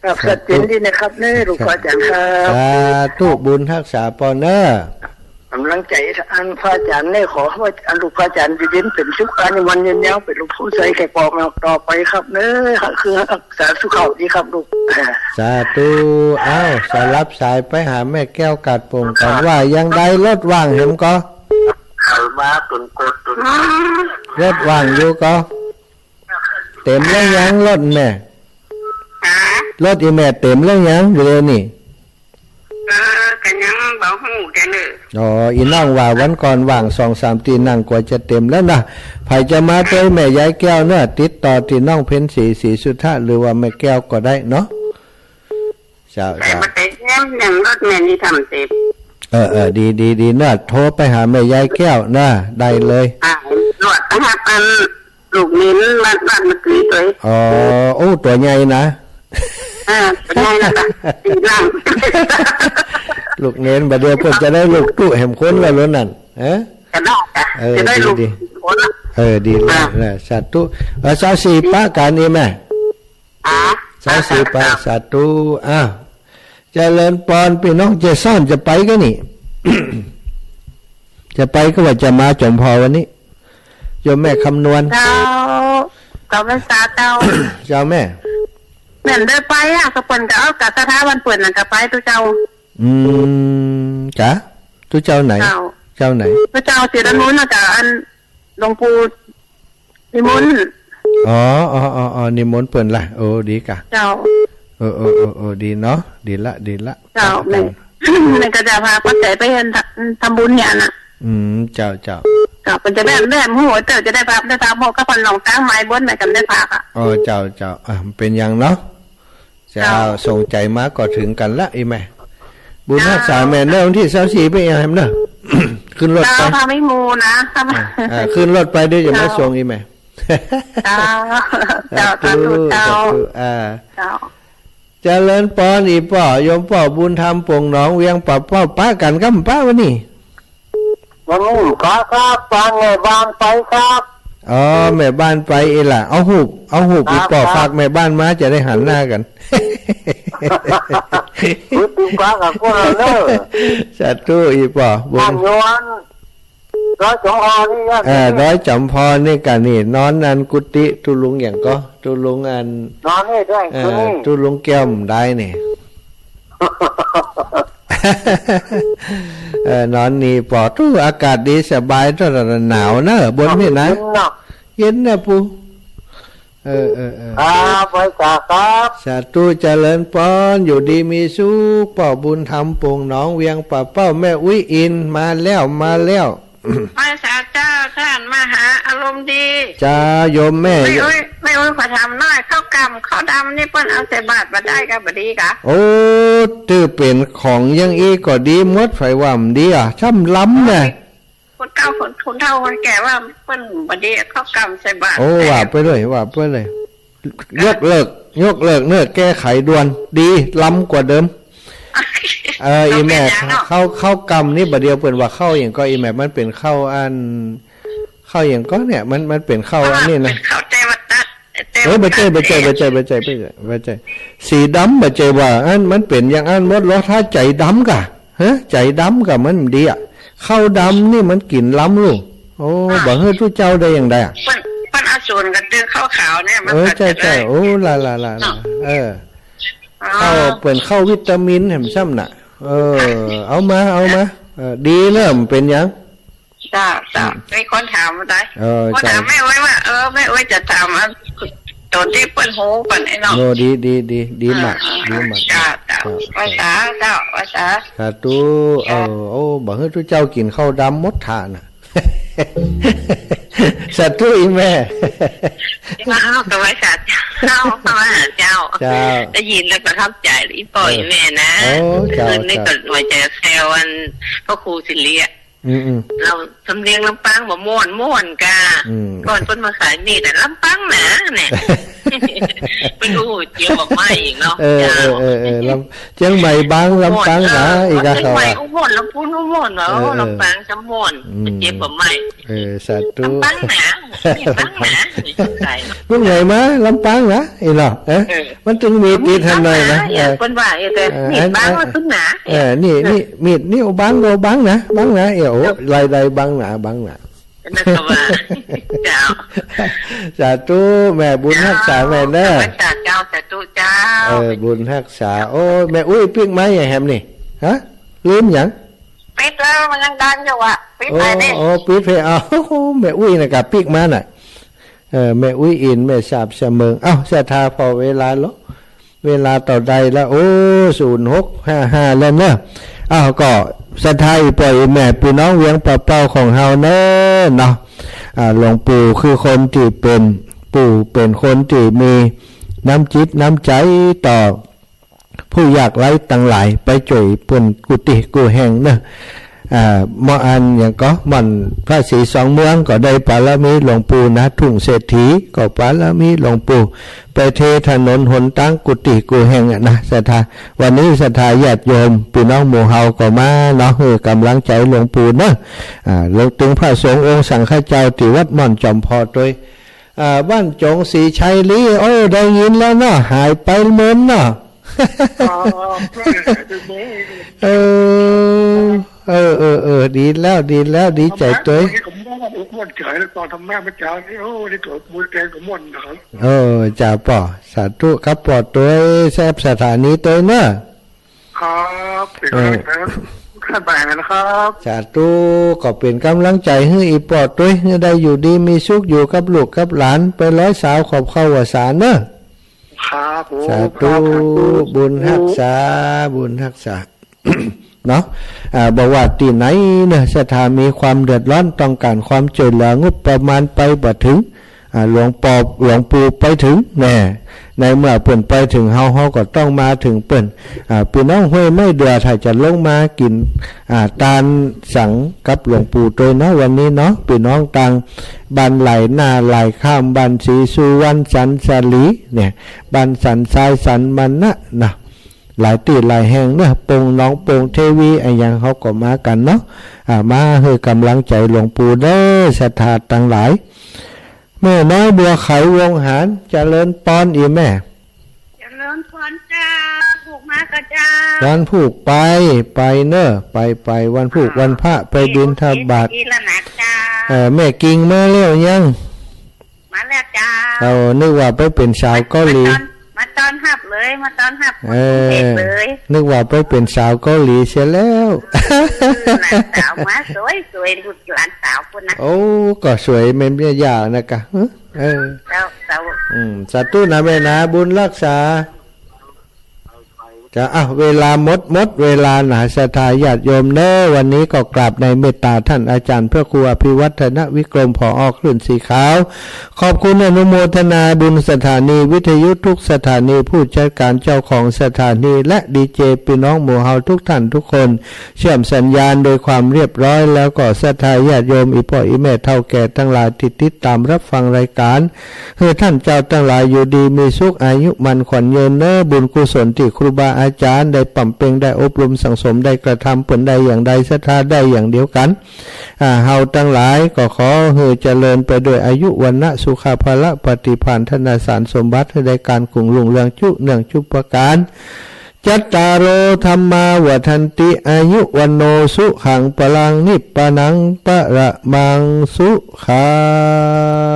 ครับ สาธุ ชัดเจนดีนะครับเน่อ ลูกพ่อจ๋ารย์ครับ สาธุ บุญฮักษาปอเน่อ ก๋ำลังใจ๋อันพ่อจ๋ารย์เน่อ ขอหื้ออันลูกพ่อจ๋ารย์อยู่เย็นเป๋นสุข อายุมั่นยืนยาว เป๋นหลวงปู่ใสแก่ปอเมืองต่อไปครับเน่อ คือฮักษาสุขภาพดีครับลูก สาธุ อ้าว สลับสายไปหาแม่แก้วกาดโป่งก่อน ว่ายังใด รถว่างแหมก่อ เขามาตุนโกดตุน รถว่างอยู่ก่อ เต๋มแล้วยังรถแม่ ฮะ รถอี่แม่เต๋มแล้วยัง เดี๋ยวนี้ เออ ก็ยังบ่ฮู้แกเน่อ อ๋อ อี่น้องว่าวันก่อนว่างสองสามตี้นั่งกว่าจะเต๋มแล้วนะ ใผจะมาตวยแม่ยายแก้วเน่อ ติดต่อตี้น้องเพ็ญศรี ศรีสุทธะ หรือว่าแม่แก้วก็ได้เนาะ เจ้า ใผ เจ้า มาเต๋มยังรถแม่นี่ทำเต๋ม เออ เออ ดี ดี ดีเน่อ โทรไปหาแม่ยายแก้วเน่อ ได้เลย อ่า รถนะครับ อัน ลูกเหม็นบ้าน บ้านมะกรีดตวย อ๋อ โอ้ ตั๋วใหญ่นะ อ่า ตั๋วใหญ่นะจ๊ะ สี่หลัง ลูกเหม็น บ่าเดี่ยวเปิ้นจะได้ลูกตุ๊แหมคนละล้นนั่น เออ จะได้จ้ะ เออ จะได้ลูก ดี คนละ เออ ดีละ อ่า นะ สาธุ เออ ซาวสี่ปะกั๋นนี่แม่ อ่า ซาวสี่ปะ อ่า สาธุ อ้าว เจริญปอน ปี้น้องเจสันจะไปก่อนี่ จะไปก่อว่าจะมาจ๋อมผ่อวันนี้ โยมแม่คำนวณ เจ้า เจ้าพรรษาเจ้า เจ้าแม่ แม่นได้ไปอะ ก็เปิ้นก็เอากับสถาบันเปิ้นนั่นก็ไปตุ๊เจ้า อืม กะ ตุ๊เจ้าไหน เจ้า เจ้าไหน ตุ๊เจ้าศรีละมุนน่ะ กับอันหลวงปู่นิมนต์ อ๋อ อ๋อ อ๋อ อ๋อ นิมนต์เปิ้นละ โอ้ ดีกะ เจ้า เออ เออ เออ เออ ดีเนาะ ดีละ ดีละ เจ้า แม่น แม่นก็จะพาป้าแต๋ไปทำบุญเนี่ยน่ะ อืม เจ้า เจ้า เจ้า เปิ้นจะแบบ แบบฮู้ เจ้าจะได้พา ได้พาหมู่กับพ่อน้องตั้งไม้บน แม่ก็ได้พาอ่ะ อ๋อ เจ้า เจ้า อ่ะ เป๋นหยังเนาะ เจ้า เจ้า ส่งใจ๋มาก็เถิงกั๋นละ อี่แม่ บุญฮักษาแม่เน่อ วันตี้ซาวสี่ไปเองแหมเน่อ ขึ้นรถไป เจ้า ถ้าไม่มูนะ ถ้าไม่ อ่า อ่า ขึ้นรถไปเดี๋ยวจะมาส่งอี่แม่ เจ้า เจ้า สาธุ สาธุ เจ้า สาธุ อ่า เจ้า เจริญปอนอี่ป้อ โยมป้อบุญธรรม โป่งหนอง เวียงป่าเป้า ปะกั๋นก้ำปะวันนี้ วันนี้ปะครับ ปะแม่บ้านไปครับ อ๋อ แม่บ้านไปเองละ เอาฮูป เอาฮูป ครับ อี่ป้อ ครับ ฝากแม่บ้านมาจะได้หันหน้ากั๋น พูดถึงปะกับพวกเราเนอะ สาธุ อี่ป้อบุญ บ้านโยน ดอยจ๋อมพอนี่ เออ ดอยจ๋อมพอนี่กะนี่ นอนอันกุฏิตุ๊ลุงหยังก่อ ตุ๊ลุงอัน นอนนี่ด้วย เออ ตุ๊ลุงแก้วบ่ได้นี่ เออ นอนนี่ป้อ ตู้อากาศดีสบาย ตอนหนาวเน่อ บนนี่นะ เย็นเนาะ เย็นนะปู่ เออ เออ เออ ครับ ไหว้สาครับ สาธุ เจริญปอน อยู่ดีมีสุข ป้อบุญธรรม โป่งหนอง เวียงป่าเป้า แม่อุ๊ยอิน มาแล้ว มาแล้ว ไหว้สาเจ้า ต้านมหาอารมณ์ดี เจ้า โยมแม่ แม่อุ๊ย แม่อุ๊ย ขอถามหน้อย ข้าวก่ำข้าวดำนี่เปิ้นเอาใส่บาตรบ่ได้กา บ่ดีกา โอ้ ตื้อเป๋นของอย่างอี้ก็ดีหมด ใผว่าบ่ดีอ่ะ ช่ำล้ำน่ะ คนเก่าคน คนเฒ่าคนแก่ว่าเปิ้นบ่ดีข้าวก่ำใส่บาตร โอ้ ว่าไปเลย ว่าไปเลย ยกเลิก ยกเลิกเน่อ แก้ไขด่วน ดี ล้ำกว่าเดิม เออ อี่แม่ เปิ้นเป๋นหยังเนาะ ข้าว ข้าวก่ำนี่บ่าเดี่ยวเปิ้นว่าข้าวหยังก่อ อี่แม่ มันเป๋นข้าวอัน ข้าวหยังก่อเนี่ย มัน มันเป๋นข้าวอันนี้นะ ข้าวเตวัตตัด เออ บ่ใจ้ บ่ใจ้ บ่ใจ้ บ่ใจ้ บ่ใจ้ บ่ใจ้ สีดำ บ่ใจ้ว่าอัน มันเป๋นอย่างอันหมดลอ ถ้าใจ๋ดำกา ฮะ ใจ๋ดำกามันบ่ดีอ่ะ ข้าวดำนี่มันกิ๋นล้ำลูก โอ้ อ่ะ บ่หื้อตุ๊เจ้าได้อย่างใดอ่ะ เปิ้น เปิ้นเอาสูตรกั๋นตึงข้าวขาวเนี่ย มัน เออ ใจ้ ใจ้ โอ้ ละ ละ ละ ละ เนาะ เออ อ๋อ ข้าวเปิ้นข้าววิตามินแหมซ้ำน่ะ เออ เอามา เอามา เออ ดีเน่อ บ่เป๋นหยัง เจ้า เจ้า อืม มีคนถามมาได้ เออ คนถาม เจ้า แม่อุ๊ยว่า เออ แม่อุ๊ยจะถามอัน ต๋อนตี้เปิ้นฮู้ก่อนไอ้น้อง โอ้ ดี ดี ดี ดีมาก อ่า ดีมาก เจ้า เจ้า เจ้า ไหว้สา เจ้า ไหว้สา สาธุ เจ้า เออ โอ้ บ่หื้อตุ๊เจ้ากิ๋นข้าวดำหมดถ่าน่ะ สาธุ อี่แม่ เจ้า ก็ไหว้สาเจ้า ก็ไหว้สาเจ้า เจ้า ได้ยินแล้วประทับใจ๋อี่ป้อ เออ อี่แม่นะ โอ้ เจ้า คืนนี้ เจ้า ก็หัวใจ๋แซวอันพระครูสิริอะ อืม อืม เฮาสำเนียงลำปางบ่ม่วน ม่วนกา อืม ก่อนเปิ้นมาขายมีดอะ ลำปางหนาเนี่ย เปิ้นอู้เจียวบ่าไม้อีกเนาะ เออ เจ้า เออ เออ เออ ลำ เจียงใหม่บาง ลำปางหนา อุบล อีกอะ เจียงใหม่ เขาว่า อุบล ลำพูน อุบล เออ เออ ลำปางจะม่วน อืม เจียวบ่าไม้ เออ สาธุ ลำปางหนา นี่ปางหนา นี่สงสัย เปิ้นใหญ่มาลำปางหนา อีเนาะ เออ เออ มันจึงมีติดหั้นหน่อยนะ เออ เปิ้นว่า เออ แต่ เออ นี่ อัน บาง อัน ว่าเปิ้นหนา เออ นี่ นี่ มีดนี่ บางก็บางหนา บางหนา เออ โอ้ เออ ลายใดบางหนา บางหนา นั่นก็ว่า เจ้า สาธุ แม่บุญฮักษาแม่เน้อ เจ้า สาธุเจ้า เออ บุญฮักษา โอ้ แม่อุ๊ยปิ๊กไม้อะแหมนี่ ฮะ ลืมหยัง ปิดแล้ว มันยังดังอยู่อะ ปิดไปนี่ โอ้ โอ้ ปิดไป เอา แม่อุ๊ยน่ะกะปิ๊กมาน่ะ เออ แม่อุ๊ยอิน แม่สาบเสมิง เอ้า ศรัทธา ผ่อเวลาลอ เวลาเต้าใดละ โอ้ ศูนย์หกห้าห้า แล้วเนาะ อ้าว ก็ศรัทธาอี่ป้ออี่แม่ปี้น้องเวียงป่าเป้าของเฮาเน้อเนาะ อ่า หลวงปู่คือคนตี้เป๋นปู่ เป๋นคนตี้มีน้ำจิตน้ำใจ๋ต่อผู้ยากไร้ตังหลาย ไปจ้วยเปิ้นกู้ตี้กู้แห่งเนาะ อ่า หม่อนอันหยังก็ หม่อนพระศรีสองเมืองก็ได้ปารมีหลวงปู่นาทุ่งเศรษฐี ก็ปารมีหลวงปู่ ไปเทถนนหนตางกู้ตี้กู้แห่งอะนะ ศรัทธา วันนี้ศรัทธาญาติโยมปี้น้องหมู่เฮาก็มาเนาะ หื้อก๋ำลังใจ๋หลวงปู่เนาะ อ่า รวมเถิงพระสงฆ์องค์สังฆเจ้าตี้วัดหม่อนจอมผ่อตวย อ่า บ้านจงศรีชัยลี โอ้ ได้ยินแล้วเนาะ หายไปเมินเนาะ อ๋อ เออ เออ เออ เออ ดีแล้ว ดีแล้ว ดีใจ๋ตวย วันนี้ก็ม่วนอกม่วนใจ๋แล้ว ตอนธรรมะเมื่อเช้านี้ โอ้ นี่ก็ม่วนแกงก็ม่วนนะครับ เออ จ้าป้อ สาธุครับป้อ ตวยแซบสถานีตวยเนาะ ครับ เป๋นก๋ำลังใจ๋ เออ ท่านไปนะครับ สาธุ ก็เป๋นก๋ำลังใจ๋หื้ออี่ป้อตวย หื้อได้อยู่ดีมีสุข อยู่กับลูกกับหลาน ไปร้อยสาวขอบเข้าหัวสาเนาะ ครับผม สาธุ ครับ สาธุ บุญฮักษา บุญฮักษา เนาะ อ่า บ่ว่าตี้ไหนเนาะ ศรัทธามีความเดือดร้อน ต้องก๋านความจ้วยเหลืองบประมาณไปบ่เถิง อ่า หลวงป้อ หลวงปู่ไปเถิงแน่ ในเมื่อเปิ้นไปเถิงเฮา เฮาก็ต้องมาเถิงเปิ้น อ่า ปี้น้องห้วยไม้เดือ ถ้าจะลงมากิ๋น อ่า ตานสังกับหลวงปู่ตวยเนาะ วันนี้เนาะ ปี้น้องตางบ้านไหล่ หน้าไหล่ ข้ามบ้านศรีสุวรรณ สันสาลีเนี่ย บ้านสันทราย สันมะนะนะ หลายตี้หลายแห่งเนาะ โป่งหนอง โป่งเทวี อะหยังเฮาก็มากั๋นเนาะ อ่า มาหื้อก๋ำลังใจ๋หลวงปู่เน้อ ศรัทธาตังหลาย แม่น้อยบัวไขวงหาร เจริญปอนอี่แม่ เจริญปอนเจ้า พูกมาก่อเจ้า วันพูกไป ไปเน้อ ไป ไป วันพูก อ่า วันพระไปบิณฑบาต โอเค ดีแล้วนะเจ้า เออ แม่กิ่งมาแล้วยัง มาแล้วเจ้า เอา นึกว่าไปเป๋นสาวเกาหลี มาต้อน มาต้อนฮับเลย มาต้อนฮับ เออ คนกรุงเทพฯเลย นึกว่าไปเป๋นสาวเกาหลีเสียแล้ว เออ หลานสาวมาสวยๆ ลูกหลานสาวปุ้นนะ โอ้ ก็สวยแม่นเมียยาวนะกะ เออ เจ้า เจ้า อืม สาธุนะแม่นะ บุญฮักษา จ้ะ อ่ะ เวลาหมด หมดเวลานะ ศรัทธาญาติโยมเน้อ วันนี้ก็กราบในเมตตาท่านอาจารย์พระครูอภิวัฒนวิกรม ผอ. คลื่นสีขาว ขอบคุณอนุโมทนาบุญสถานีวิทยุทุกสถานี ผู้จัดการ เจ้าของสถานี และดีเจปี้น้องหมู่เฮาทุกท่านทุกคน เชื่อมสัญญาณโดยความเรียบร้อย แล้วก็ศรัทธาญาติโยม อี่ป้ออี่แม่เฒ่าแก่ตังหลายตี้ติดต๋ามรับฟังรายก๋าน หื้อท่านเจ้าตังหลายอยู่ดีมีสุข อายุมั่นขวัญยืนเน้อ บุญกุศลตี้ครูบาอาจ๋ารย์ได้บำเพ็ญได้อบรมสั่งสมได้กระทำ เปิ้นได้อย่างใดศรัทธาได้อย่างเดียวกั๋น อ่า เฮาตังหลายก็ขอหื้อเจริญไปด้วยอายุวรรณะสุขะพละปฏิภาณธนสารสมบัติ หื้อได้ก๋านกุ่งรุ่งเรืองจุเนื่องจุประก๋าน จัตตาโร ธัมมา วัฑฒันติ อายุ วัณโณ สุขัง พลัง นิพพานัง ปะระมัง สุขัง